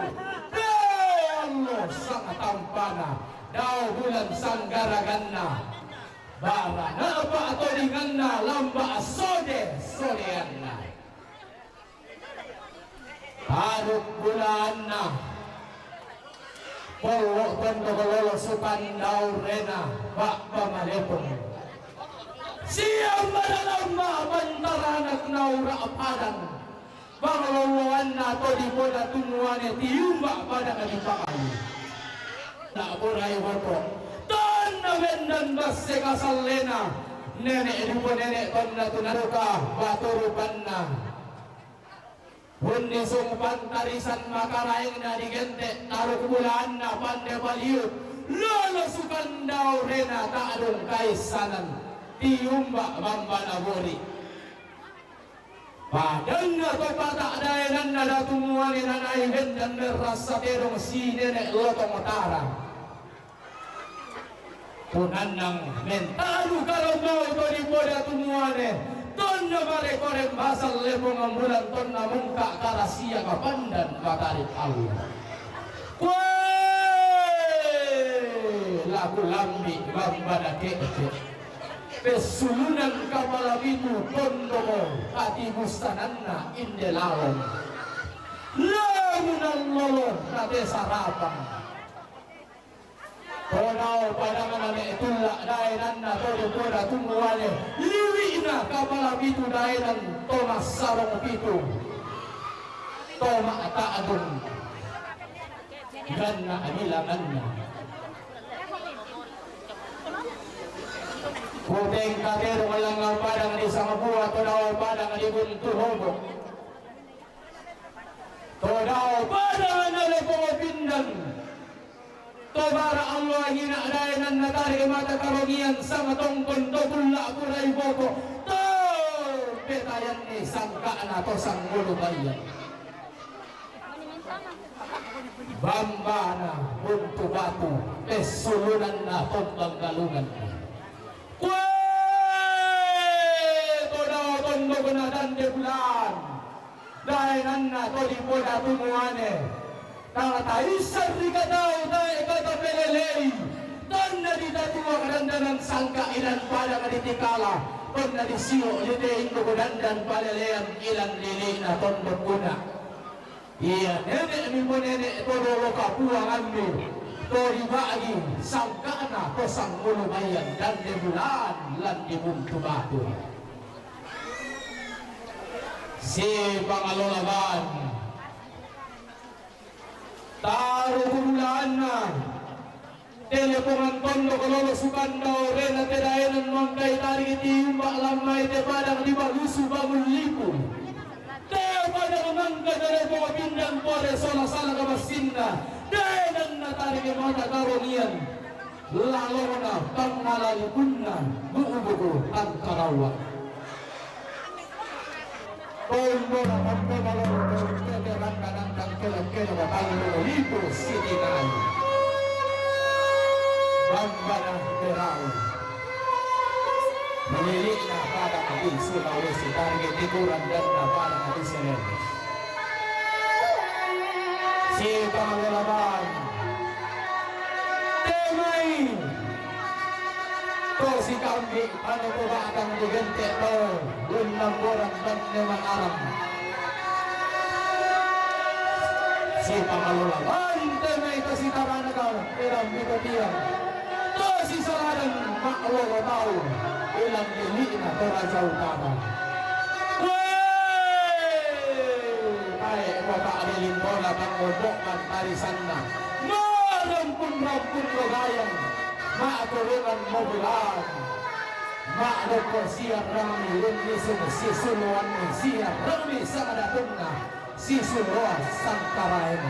Wee, allo sang tampana, dao bulan sanggaraganna. Bara napa todinganna lamba sode-sodeanna. Taruk bulaanna. Pollo tondok lolo sukan daurena ba'ba malepong. Siang bara lamba bantaranak naura padang. Pangloloanna to dipoda tumuane tiumba pada kadipakai. Tak borai boto. Tonna mendan basse kasallena. Nenek dipo nenek tonna tunaruka batu rupanna. Hunni sung pantarisan makaraengna digente taruk bulaanna pande baliu. Lolo sukan daurena ta'dung kaissanan. Tiumba bambana bori. Padanna to pata daenanna datu muane nanai bendan merrassa tedong sinene lotong tara. Punannang mentadu karambau to dipoda tu muane, tonna marekoreng basang lepong ambulan tonna mungka karasia kapandan matarik allo. Kue laku lambi bambana keke. Pessulunan kapala pitu tondoko ati bussananna inde lalong. Lamunan lolo nate sarapang. Todao padangna me tulla daenanna to dipoda tumuane. Liwi'na kapala pitu daenan to massarong pitu. To ma'ta'dung. Ganna amilanganna. Kutengka tero langngan padang di Sangabua, todao padang di Buntu Hobo. Todao padang na lepongo pindan. Tobara allo angina daenan natari mata karongian sama tongkon to kulla kurai boko. To petayan ni sangkana to sanggulu bayan. Bambana buntu batu, pessulunanna tombang galungan. Kue todao tondokna dande bulan, daenanna to dipoda tumuane, tala taissan ri katau tae kata pelelei, Tonna di tatua kadandanan sangka ilan pada ka di tikala, tonna di sio di te indo kadandan palelean ilan lilina tondok guna. Iya, nenek mi mo nenek to dolo kapuangan mi, to di bagi sangkana to sangulu mayan dan de bulan lan di buntu batu. Si pangalola ban. Taru bulanna. Telepongan tondok lolo sukanda orena te daenan mangkai tarigi tiumba lamai te padang di balusu bangun lipu. Te padang mangka telepongan pindang pore sola sala kamassinna. Daenan na tarigi mata karonian. Lalona pangala lipunna buku-buku tangkarawa. Tondona tante malolo tante randa nandang kela-kela batang lolo lipo siti nai. Bambana berau. Melilikna pada ati Sulawesi target tikuran dan na pada ati Senelis. Si pangalaman. Temai. To si kambi. Ano ko ba kang digente to, lun namboran ban ne mangaram. Si pangalola, bante mai to si tarana kau, iram mi to tiang. To si saladan mak lolo tau, ilang lilina to raja utara. Weh, kae kota ada limbona bang ngobok ban tarisanna. Marampun-rampun lo gayang, mak turungan mobilan. Mak loko siap rami, lun lisun sisuluan siap rami sama datunna, sisuluan sangkarain.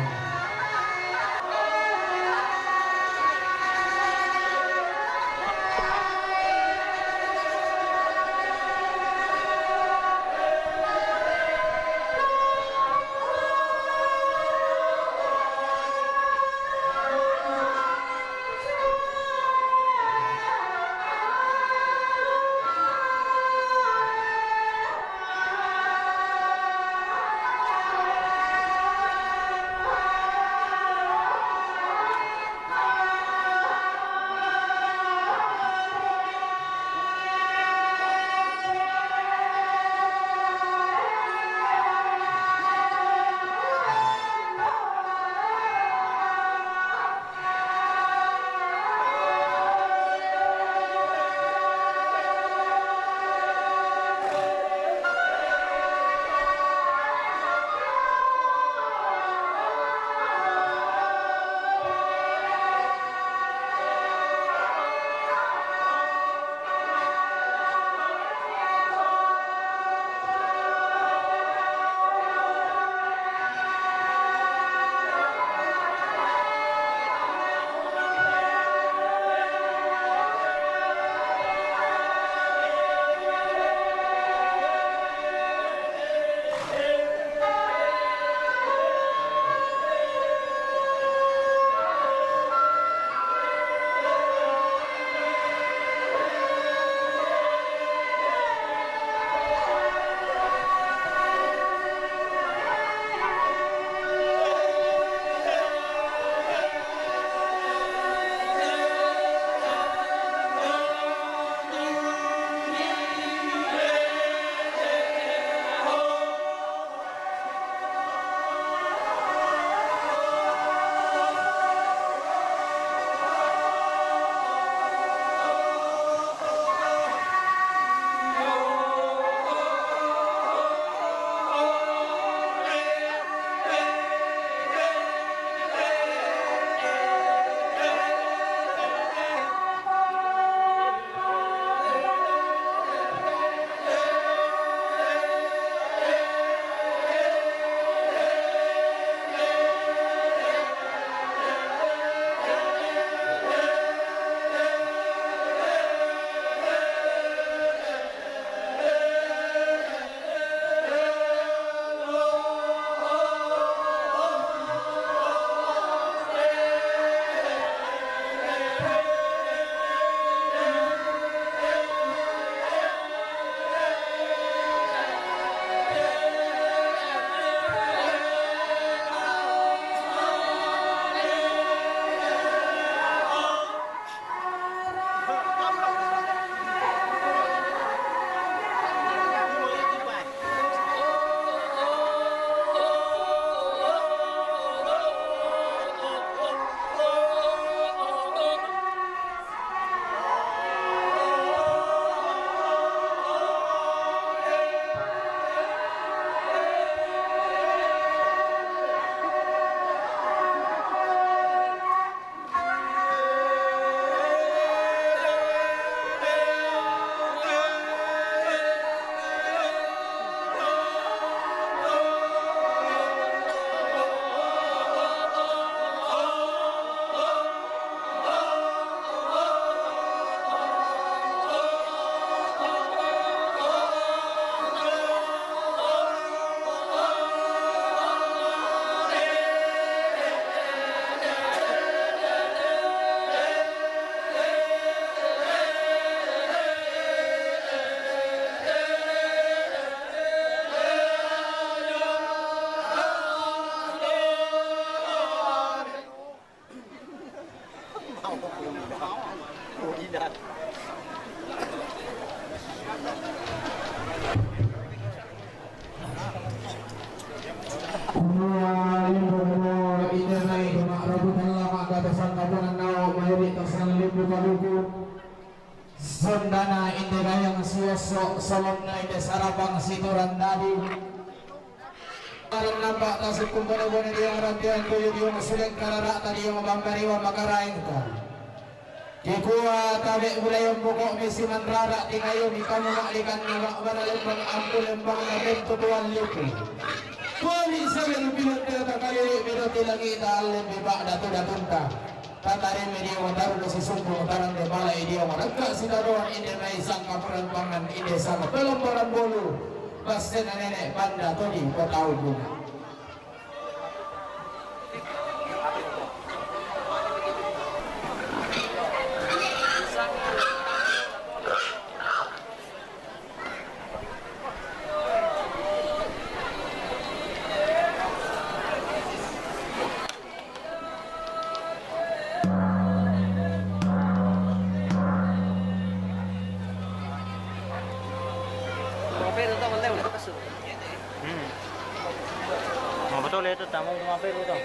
Solonna inde sarapang sitorang dadi. Aran nampak tasukung bone-bone diong rantean tuyu diong suleng karara'ta diong bambariwa makaraengta. Kikua tabe' bulayon boko'mi simanrara' tingayomi kamu ma'likanna ma'bana lembang ampu lembang na bentu tuan lipu. Kuali sabil pilon teo takalili' bidoti langi'ta allembi ba'da tu datunta. Tatareme dio mataru' sisumpu tarande malai dio marakka' sitadoan inde mai sangka perampangan inde sangka pelomboran bolu. Bassena nene' banda todi potau bunga. Hmm. Mau betul itu tamu mau mampir itu.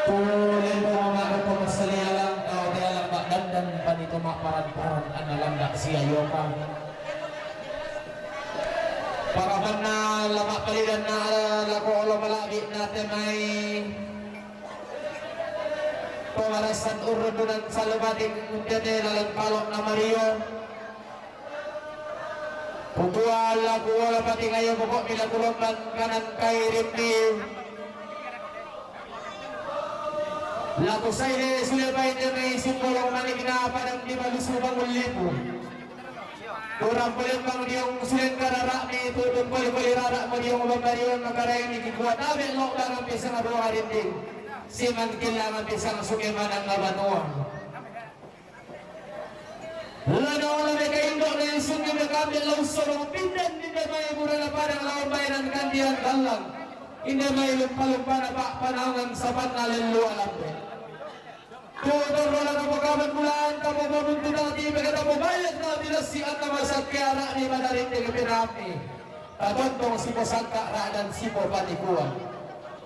Tulin tu mama dukung selialang kau dialang bak dandan pani tu mak paran-paran analang dak sia yoka. Para panna lama palidan na lako olo malagi na temai. Pemarasan urundunan salubating tete lalan palok na mario. Kukuala kuala pati ngayo pokok mila kulomban kanan kai rimbi. Laku saile sule pai demi simbolong manik na padang di balusu bangun lipu. Kurang pelembang diong sulen karara mi tutun koli-koli rara mo diong bambarion makaraini kikuat abe lo barang pisang abu harinding. Siman kilangan pisang suke manang ngabanuang. Lana ola meka indo na yang sungi meka ambil lau solo pindan di damai burana padang lawan bayanan kandian galang. Inda mai lumpa-lumpa na pak panaungan sapan na lelu alambe. Tutor rola na pakaban bulan kamu bangun tidak tiba kata mau banyak na tidak si anda masak ke anak ni madarin dengan pinapi. Tatontong si posangka radan si popanikuan.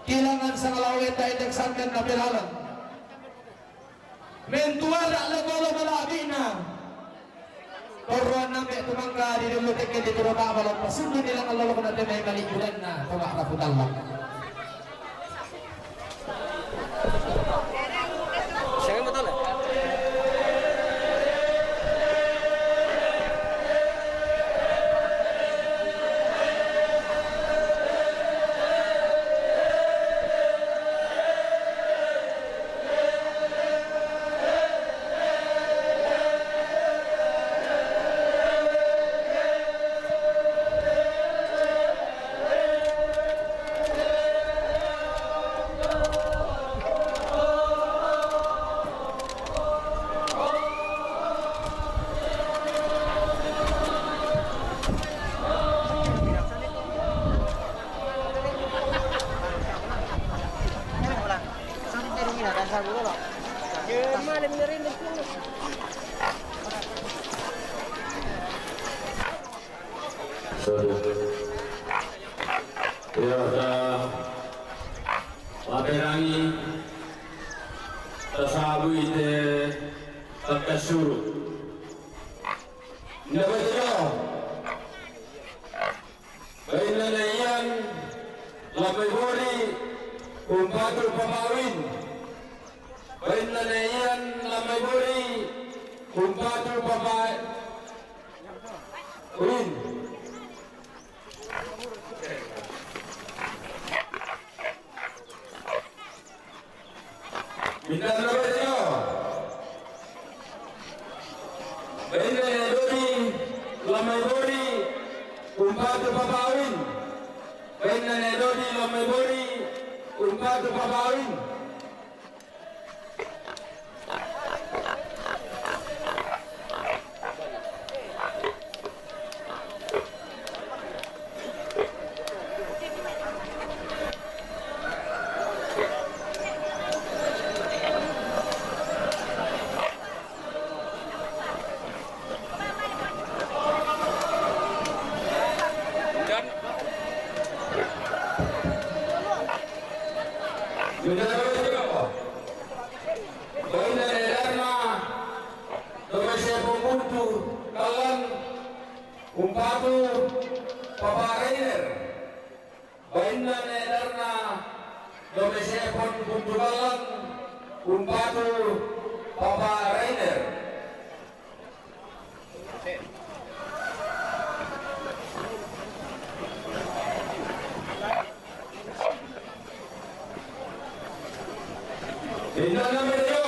Kilangan sangalawen da indek sangkan na pelalan. Mentuara lagolo malabina. Toruan nambe tumangka di dulu tekke di turota balok pasundun ilang alolo kuna temai malik bulanna tomak raputallang. Saya betul ya? Iya, ta paperangi tasabu ite takkasuru. Inna bete jo. Bainna ne Ian Lamai Bori, umpatu Papa Win. Bainna ne Ian Lamai Bori, umpatu Papa Win. Inna bete jo. Bainna ne Dodi Lamai Bori, umpatu Papa Win. Bainna ne Dodi Lamai Bori, umpatu Papa Win. Bainna ne Darna, Dome Sepon Buntu Kallang, umpatu Papa Rainer. Bainna ne Darna, Dome Sepon Buntu Kallang, umpatu Papa Rainer. Inna bete jo.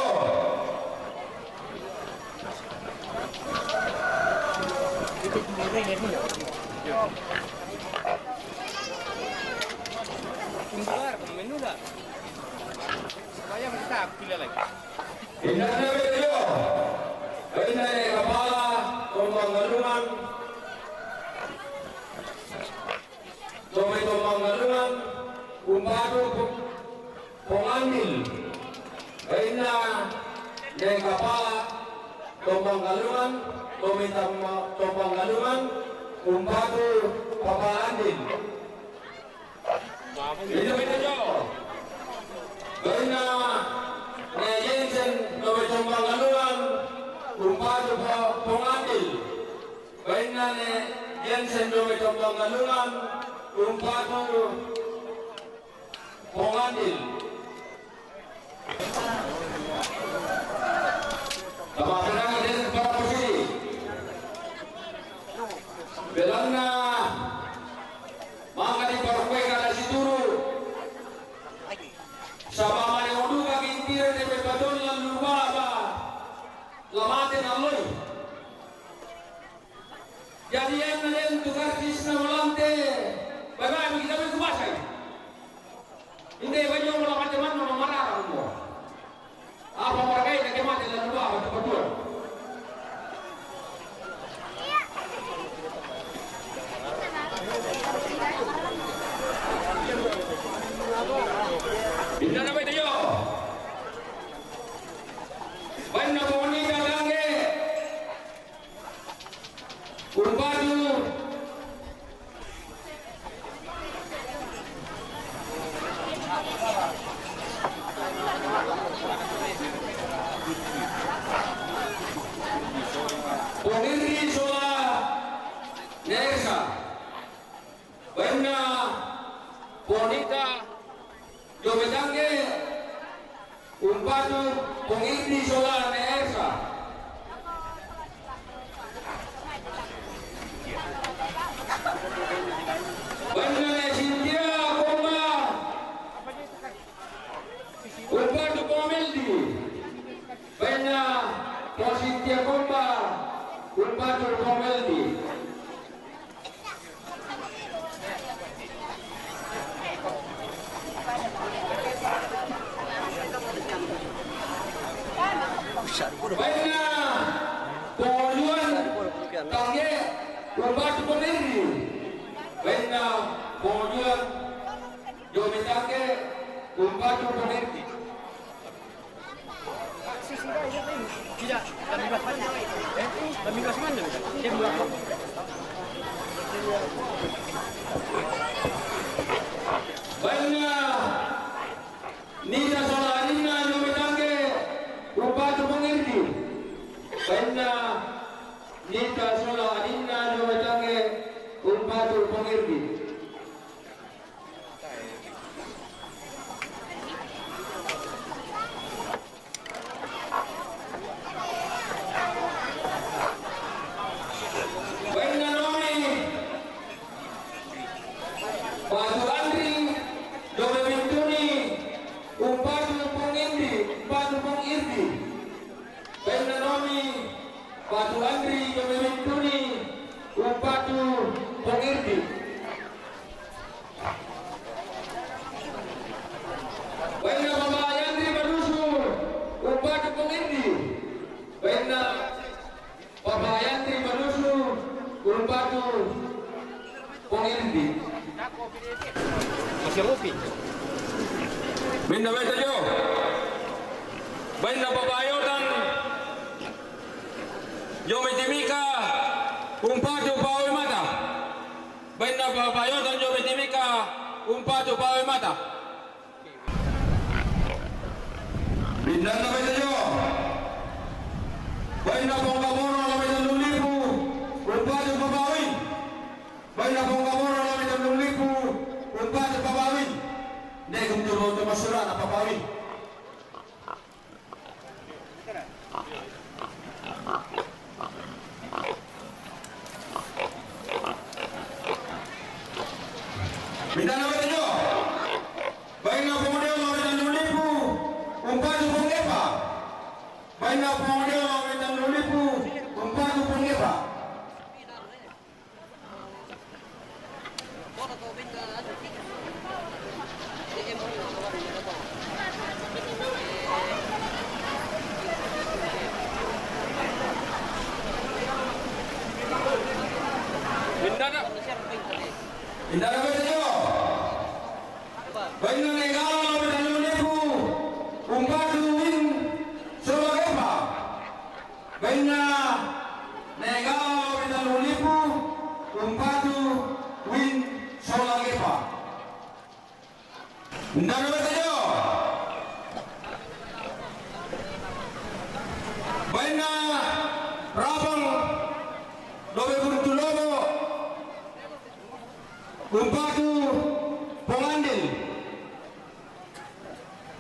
Inna bete jo. Bainna ne kapala Tombang Galungan. Dome Tombang Galungan, umpatu Pong-, Pong Andil. Bainna ne kapala Tombang Galungan, Dome Tom-, Tombang Galungan, umpatu Papa Andil. Inna bete jo. Bainna ne Jensen, Dome Tombang Galungan, umpatu Po-, Pong Andil. Bainna ne Jensen, Dome Tombang Galungan, umpatu Pong Andil. Tama tenang, den, para posisi. Belanna maka di parokkoe kada situru. Saba mane uduka gintire ne pepaton lan lubaba. Lamate nalloi. Jadi, ena den tu karcisna malante, bye-bye, kita be kubasai. Inde banyo mula mate manna mamarara mo. Apa margai na ke mate lan lubaba tu patua. Inna na bete jo. Bainna poni dadange. Umpatu Pong Irdi sola ne Ersa. Bainna Pong Nita Jometangge, umpatu Pong Irdi sola ne Ersa. Bainna ne Sintia Komba, umpatu Pong Meldi. Bainna Pong Sintia Komba, umpatu Pong Meldi. Bainna Pong Juan Tangge, umpatu Pong Irdi. Bainna Pong Juan Jometangge, umpatu Pong Irdi. Bainna Nita sola Aninna Jometangge, umpatu Pong Irdi. Bainna Nita sola Irdi. Bainna nomi Patu Andri, Jome Bintuni, umpatu Pong Indi, umpatu Pong Irdi. Bainna nomi Patu Andri, Jome Bintuni, umpatu Pong Irdi. Bainna Papa Yandri Manusu, umpatu Pong Indi. Bainna Papa Yandri Manusu, umpatu Pong Indi. Masih rupi. Minna beta jo. Bainna Papa Yotan, Jome Timika, umpatu Pawe Mata. Bainna Papa Yotan, Jome Timika, umpatu Pawe Mata. Pindanna beta jo. Bainna Pong Gaboro, Lame Tanjung Lipu, umpatu Papa Win. Bainna Pong Gaboro, Lame Tanjung Lipu, umpatu Papa Win. Degum tu roto masurana Papa Win. Pindanna beta jo. Bainna Pong Dewa, Lame Tanjung Lipu, umpatu Pong Gepa. Bainna Pong Dewa, Lame Tanjung Lipu, umpatu Pong Gepa. Pindanna. Pindanna beta jo. Bainna Negala, Lame Tanjung Lipu, umpatu Win Sola Gepa. Bainna Negala, Lame Tanjung Lipu, umpatu Win Sola Gepa. Pindanna beta jo. Bainna Rapang, Lame Buntu Lobo, umpatu Pong Andil.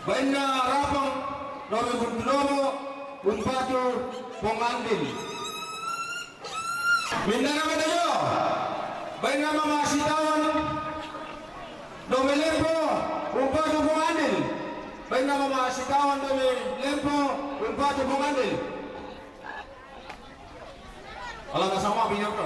Bainna Rapang, Lame Buntu Lobo, umpatu Pong Andil. Pindanna beta jo. Bainna Mama Sitawan, Lame Lempo, umpatu Pong Andil. Bainna Mama Sitawan, Lame Lempo, umpatu Pong Andil. Ala na sama binyakno.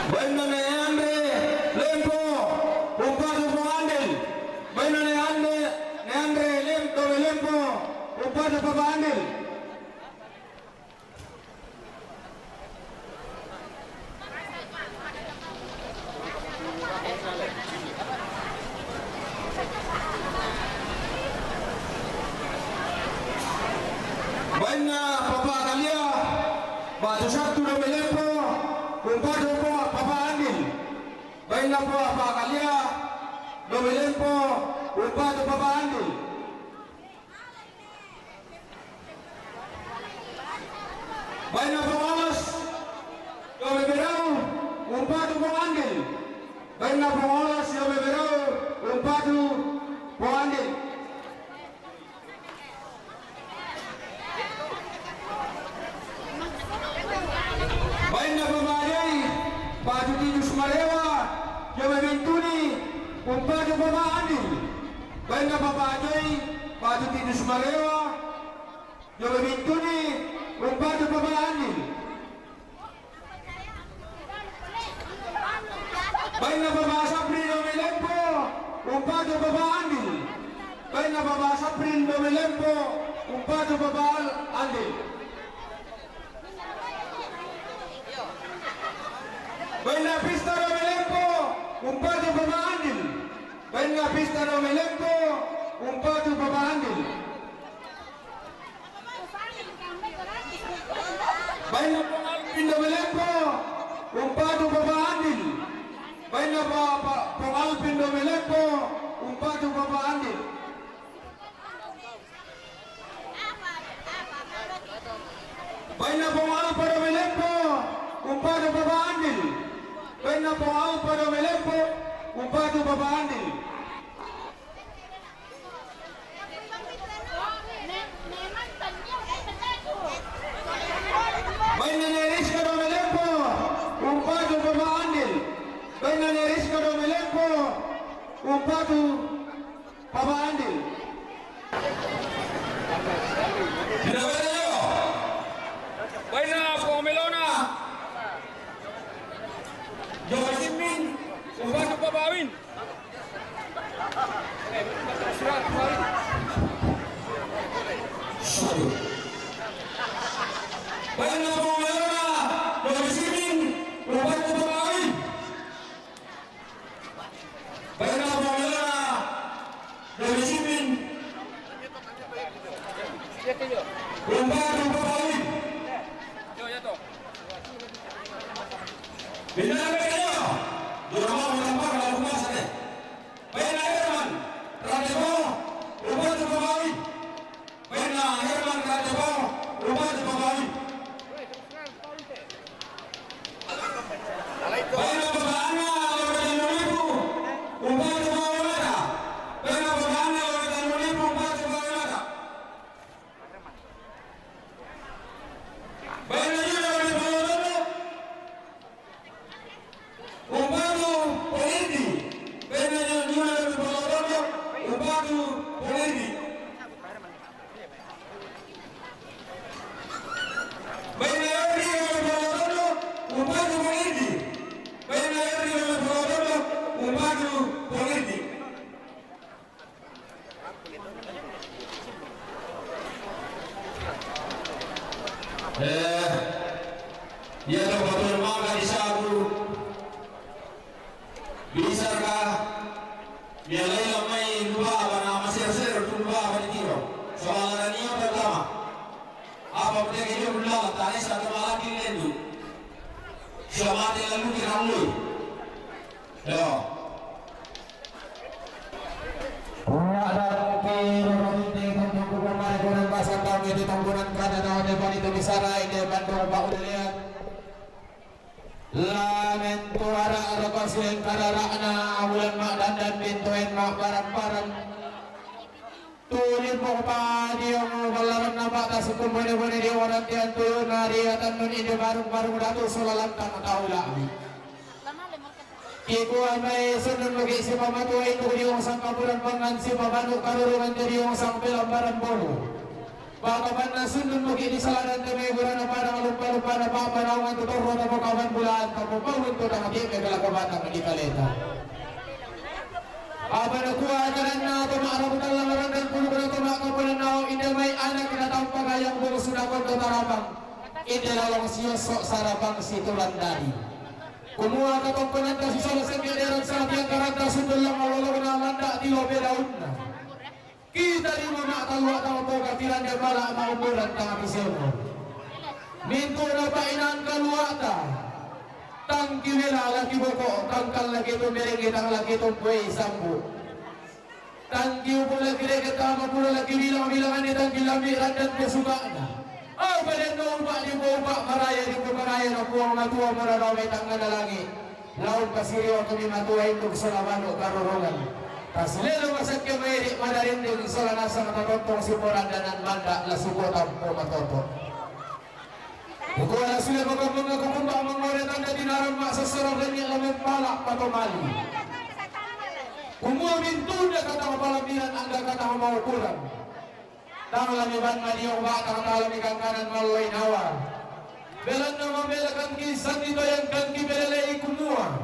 Bainna Ne Andre Lempo, umpatu Pong Andil. Bainna Ne Andre, Ne Andre Lem-, Lame Lempo, umpatu Papa Andil. Bainna Papa Kalia, Batu Satu, Lame Lempo, umpatu Papa Andil. Bainna Papa Kalia, Lame Lempo, umpatu Papa Andil. Bainna Pong Olas, Lame Berau, umpatu Pong Andil. Bainna Pong Olas, Lame Berau, umpatu Pong Andil. Bainna Papa Ajoi, Batu Titus Marewa, Jome Bintuni, umpatu Papa Andil. Bainna Papa Ajoi, Batu Titus Marewa, Jome Bintuni, umpatu Papa Andil. Bainna Papa Sapri, Lame Lempo, umpatu Papa Andil. Bainna Papa Sapri, Lame Lempo, umpatu Papa Al-, Andil. Bainna pista Domelempo, umpatu Papa Andil. Bainna pista Domelempo, umpatu Papa Andil. Bainna Pong Alvin Domelempo, umpatu Papa Andil. Bainna pa, pa, Pong Alvin Domelempo, umpatu Papa Andil. Bainna Pong Alvin Domelempo, umpatu Papa Andil. Bainna Pong Alvin Domelempo, umpatu Papa Andil. Bainna Neriska Domelempo, umpatu Papa Andil. Bainna Neriska Domelempo, umpatu Papa Andil. Bainna Pong Melona. Joy Simin, umpatu Papa Andil. Bainna Pong Melona, Joy Simin, umpatu Papa Andil. Bainna Pong Melona, Joy Simin, umpatu Papa Andil. Bainna Herman Radebaugh, umpatu Papa Andil. Bainna Herman Radebaugh, umpatu Papa Andil. Bainna Papa Anna Loretta Nulipu, umpatu Papa Mata. Bainna Papa Anna Loretta Nulipu, umpatu Papa Mata. Bainna Junior Radebaugh, umpatu Pong Indi. Bainna Junior Radebaugh, umpatu Pong Indi. Bainna Erdi Radebaugh, umpatu Pong Indi. Bainna Erdi Radebaugh, umpatu Pong Indi. Eh, iya to, batul maka di sabu. Bisa ka, miyalai lamai luba bana masir-sir tu luba bani tiro. Soalana niyo pertama. Apa putih ini udah tadi satu malam di lendu. Selamat ya lalu di Ramlu. Yo. Wa dalam ke rorong ini tunggu kumare kurang bahasa kami di tunggunan kada tahu de bani tu bisara ini Bandung Pak Ulian. Lamen tuara rokos yang kararakna bulan mak dandan pintuin mak barang-barang. Tuli pok padi yang balaran nampak tak sukum bone-bone di orang tian tuyu nari atan nun ide barung-barung datu sulalan tak tahu lah. Kiku amai sunun bagi si pamatua itu di wong sangkapuran pangan si pamanu karurungan jadi wong sangpelambaran bolu. Baka panna sunun bagi di salaran teme gurana pada lupa-lupa na pak panaungan tu torro tapo kawan bulan tapo bangun tu tangki me kala kabatang di kaleta. Apa na kuwa kanan na to ma rabutan lamaran dan pulu kana to ma kapunan na o inde mai anak na tampa gayang bulu sudah kondo tarabang. Inde lalong siosok sarabang si tulan dari. Kumua katongkonan ta si solo sengke deran sa tiang karanta sundul lang awalong na landa di lobe daunna. Kita di mama kalua tau to katiran de mala ma umuran ta api sono. Mintu na pa inang kalua ta. Tangki wela laki boko, tangkal laki tumbereng, tang laki tumpui sambu. Tangki upu laki reke tama pula laki bilang bilangan ni tangki lami randan pesukana. Au badan no upa di upa maraya di upa maraya na puang matua mura rome tangana langi. Laun pasiriwa kami matua induk sona manuk karuhungan. Pasilelo masakke mairi madarinding sola nasang tatontong siporandanan manda la suko tampo matoto. Buku ala sule maka mengaku kumba mengore tanda dinaran mak sesoro remi lamen palak patomali. Kumua mintunda kata palambiran angga kata mau kurang. Tang lami ban madiong ba tang tang lami kangkanan maloi nawa. Belan nama bela kangki sandi toyang kangki belele ikumua.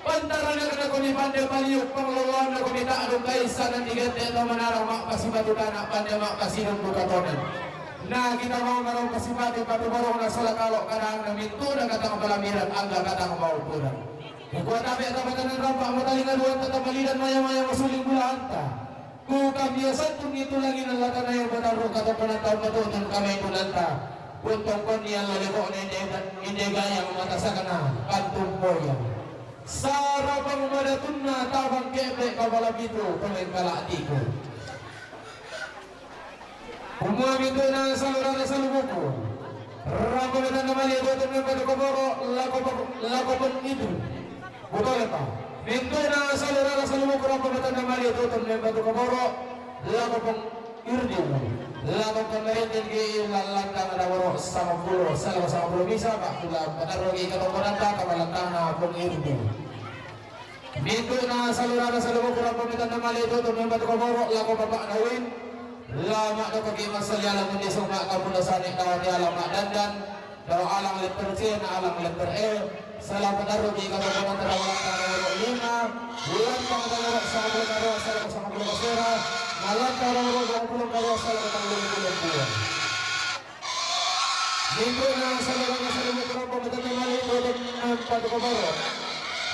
Pantarana kana koni pande paliuk pangloloana koni ta'dung kaisanan digente to manara mak pasi batu tanah pande mak pasi dum bukatonan. Na kita mau marong kasipati patubarong na sala kalo kadang na mintu na katang palamiran angga katang mau kurang. Ikuat abe tabatanan rampak matalinga duan tata balidan maya-maya masuling bulanta. Ku kami asantun itu lagi na lata na yang batarro kata panantau matutun kami itu lanta. Untong kon yang laleko na inde gayang mata sakana kantung poyang. Sarabang madatunna tabang kebe kapala pitu pemengkala tiku. Umua mintu na salurana salubuku. Rampa batanda mali dua tu mempa tu koboro lako lako pun itu. Butole pa. Mintu na salurana salubuku rampa batanda mali dua tu mempa tu koboro lako pun irdi. Lako pun merendin gi lalanda madaworo sama puluh salah sama puluh bisa pak kula batarro gi katongkonanta kamalantana pun irdi. Mintu na salurana salubuku rampa batanda mali dua tu mempa tu koboro lako bapak nawin. Lama do kaki masali alam undi sungka kamu dasani dawa di alam mak dandan. Dawa alang letter C na alang letter E. Salam penaruh di kata kono terawal tanggal lima. Bulan tanggal lima sama bulan baru salam sama bulan kasera. Malam tanggal lima sama bulan baru salam tanggal lima bulan bulan. Minggu na salam sama bulan baru pemerintah mali bulan empat baru.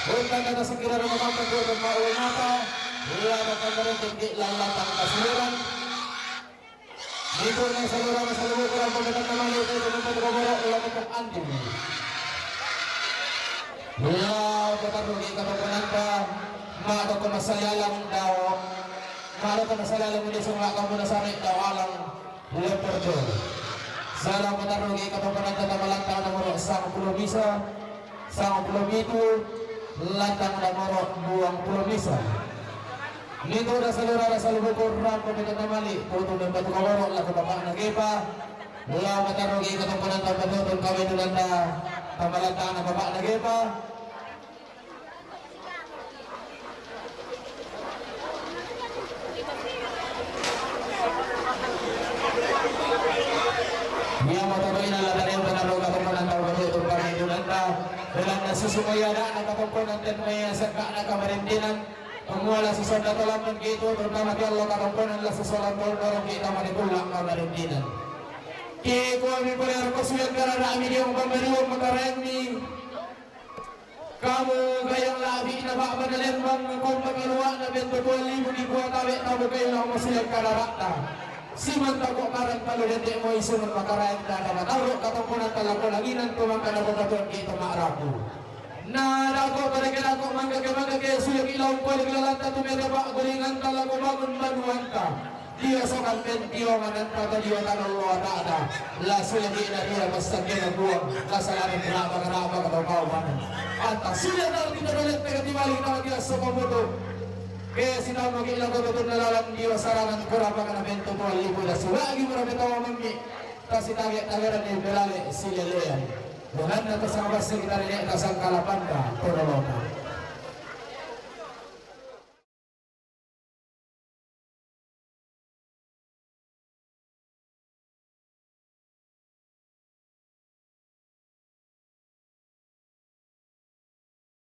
Bukan kata sekira rumah kampung bulan mau mata. Lama tanggal tinggi lalatan kasuran. Dito na salura na salubu ko lang pagkatang na mali dito ng pagkaburo, wala ko pong andin. Wala ko patuloy ka pagkananta, mato ko masayalang daw, mato ko masayalang hindi sumaka mo na sa amin daw alang letter ko. Sa lang patuloy ka pagkananta na malanta na mo sa kulo misa. Sango pulo mitu, lantang da moro duang pulo misa. Mitu da salura da salubukur rampo mitu na mali, putu mempa tu kaboro lako bapak na gepa. Lao mataru gi katumpunan tampa tutun kami tu lanta tampa lantang na bapak na gepa. Ia matabaina ladari yang penaruh katumpunan tau kami tu kami tu lanta. Belanda susu maya da na katumpunan ten maya seka na kamarintinan. Pemula susun da tolamun gitu terutama di Allah katumpunan la susu lantau dorong kita mari pulang kamarintinan. Ki kuami pada rekusuyan karena ami dia pemberian mengkareng ni. Kamu gayang labi na ba ba na lembang na komba kalua na bento tuan libu di buat awet tamu kayu na masilang kararakta. Siman tako karang kalu dete mo isungan makarayan na na mataro katong kona talako langinan tumang kana babatuan kito maarapu. Na dako pada ke dako mangga ke mangga ke suyak ilaw ko di kilalanta tumete ba gulingan talako bangun banuanta. Dia sokan pen tio mananta ta dia tanah Allah ta'ala. La sulit na dia masakit na buang. La salamin raba raba ka tau kau mana. Anta sulit na kita dalit pega di balik na dia sokan mutu. Ke sina magi la ko betul na lalang dia sarangan kurang makan bentuk tuan libu da sulagi mura betawa mami. Kasi tage tagaran ni belale silelean. Bukan na tasang basi kita ni tasang kalapanda. Tololota.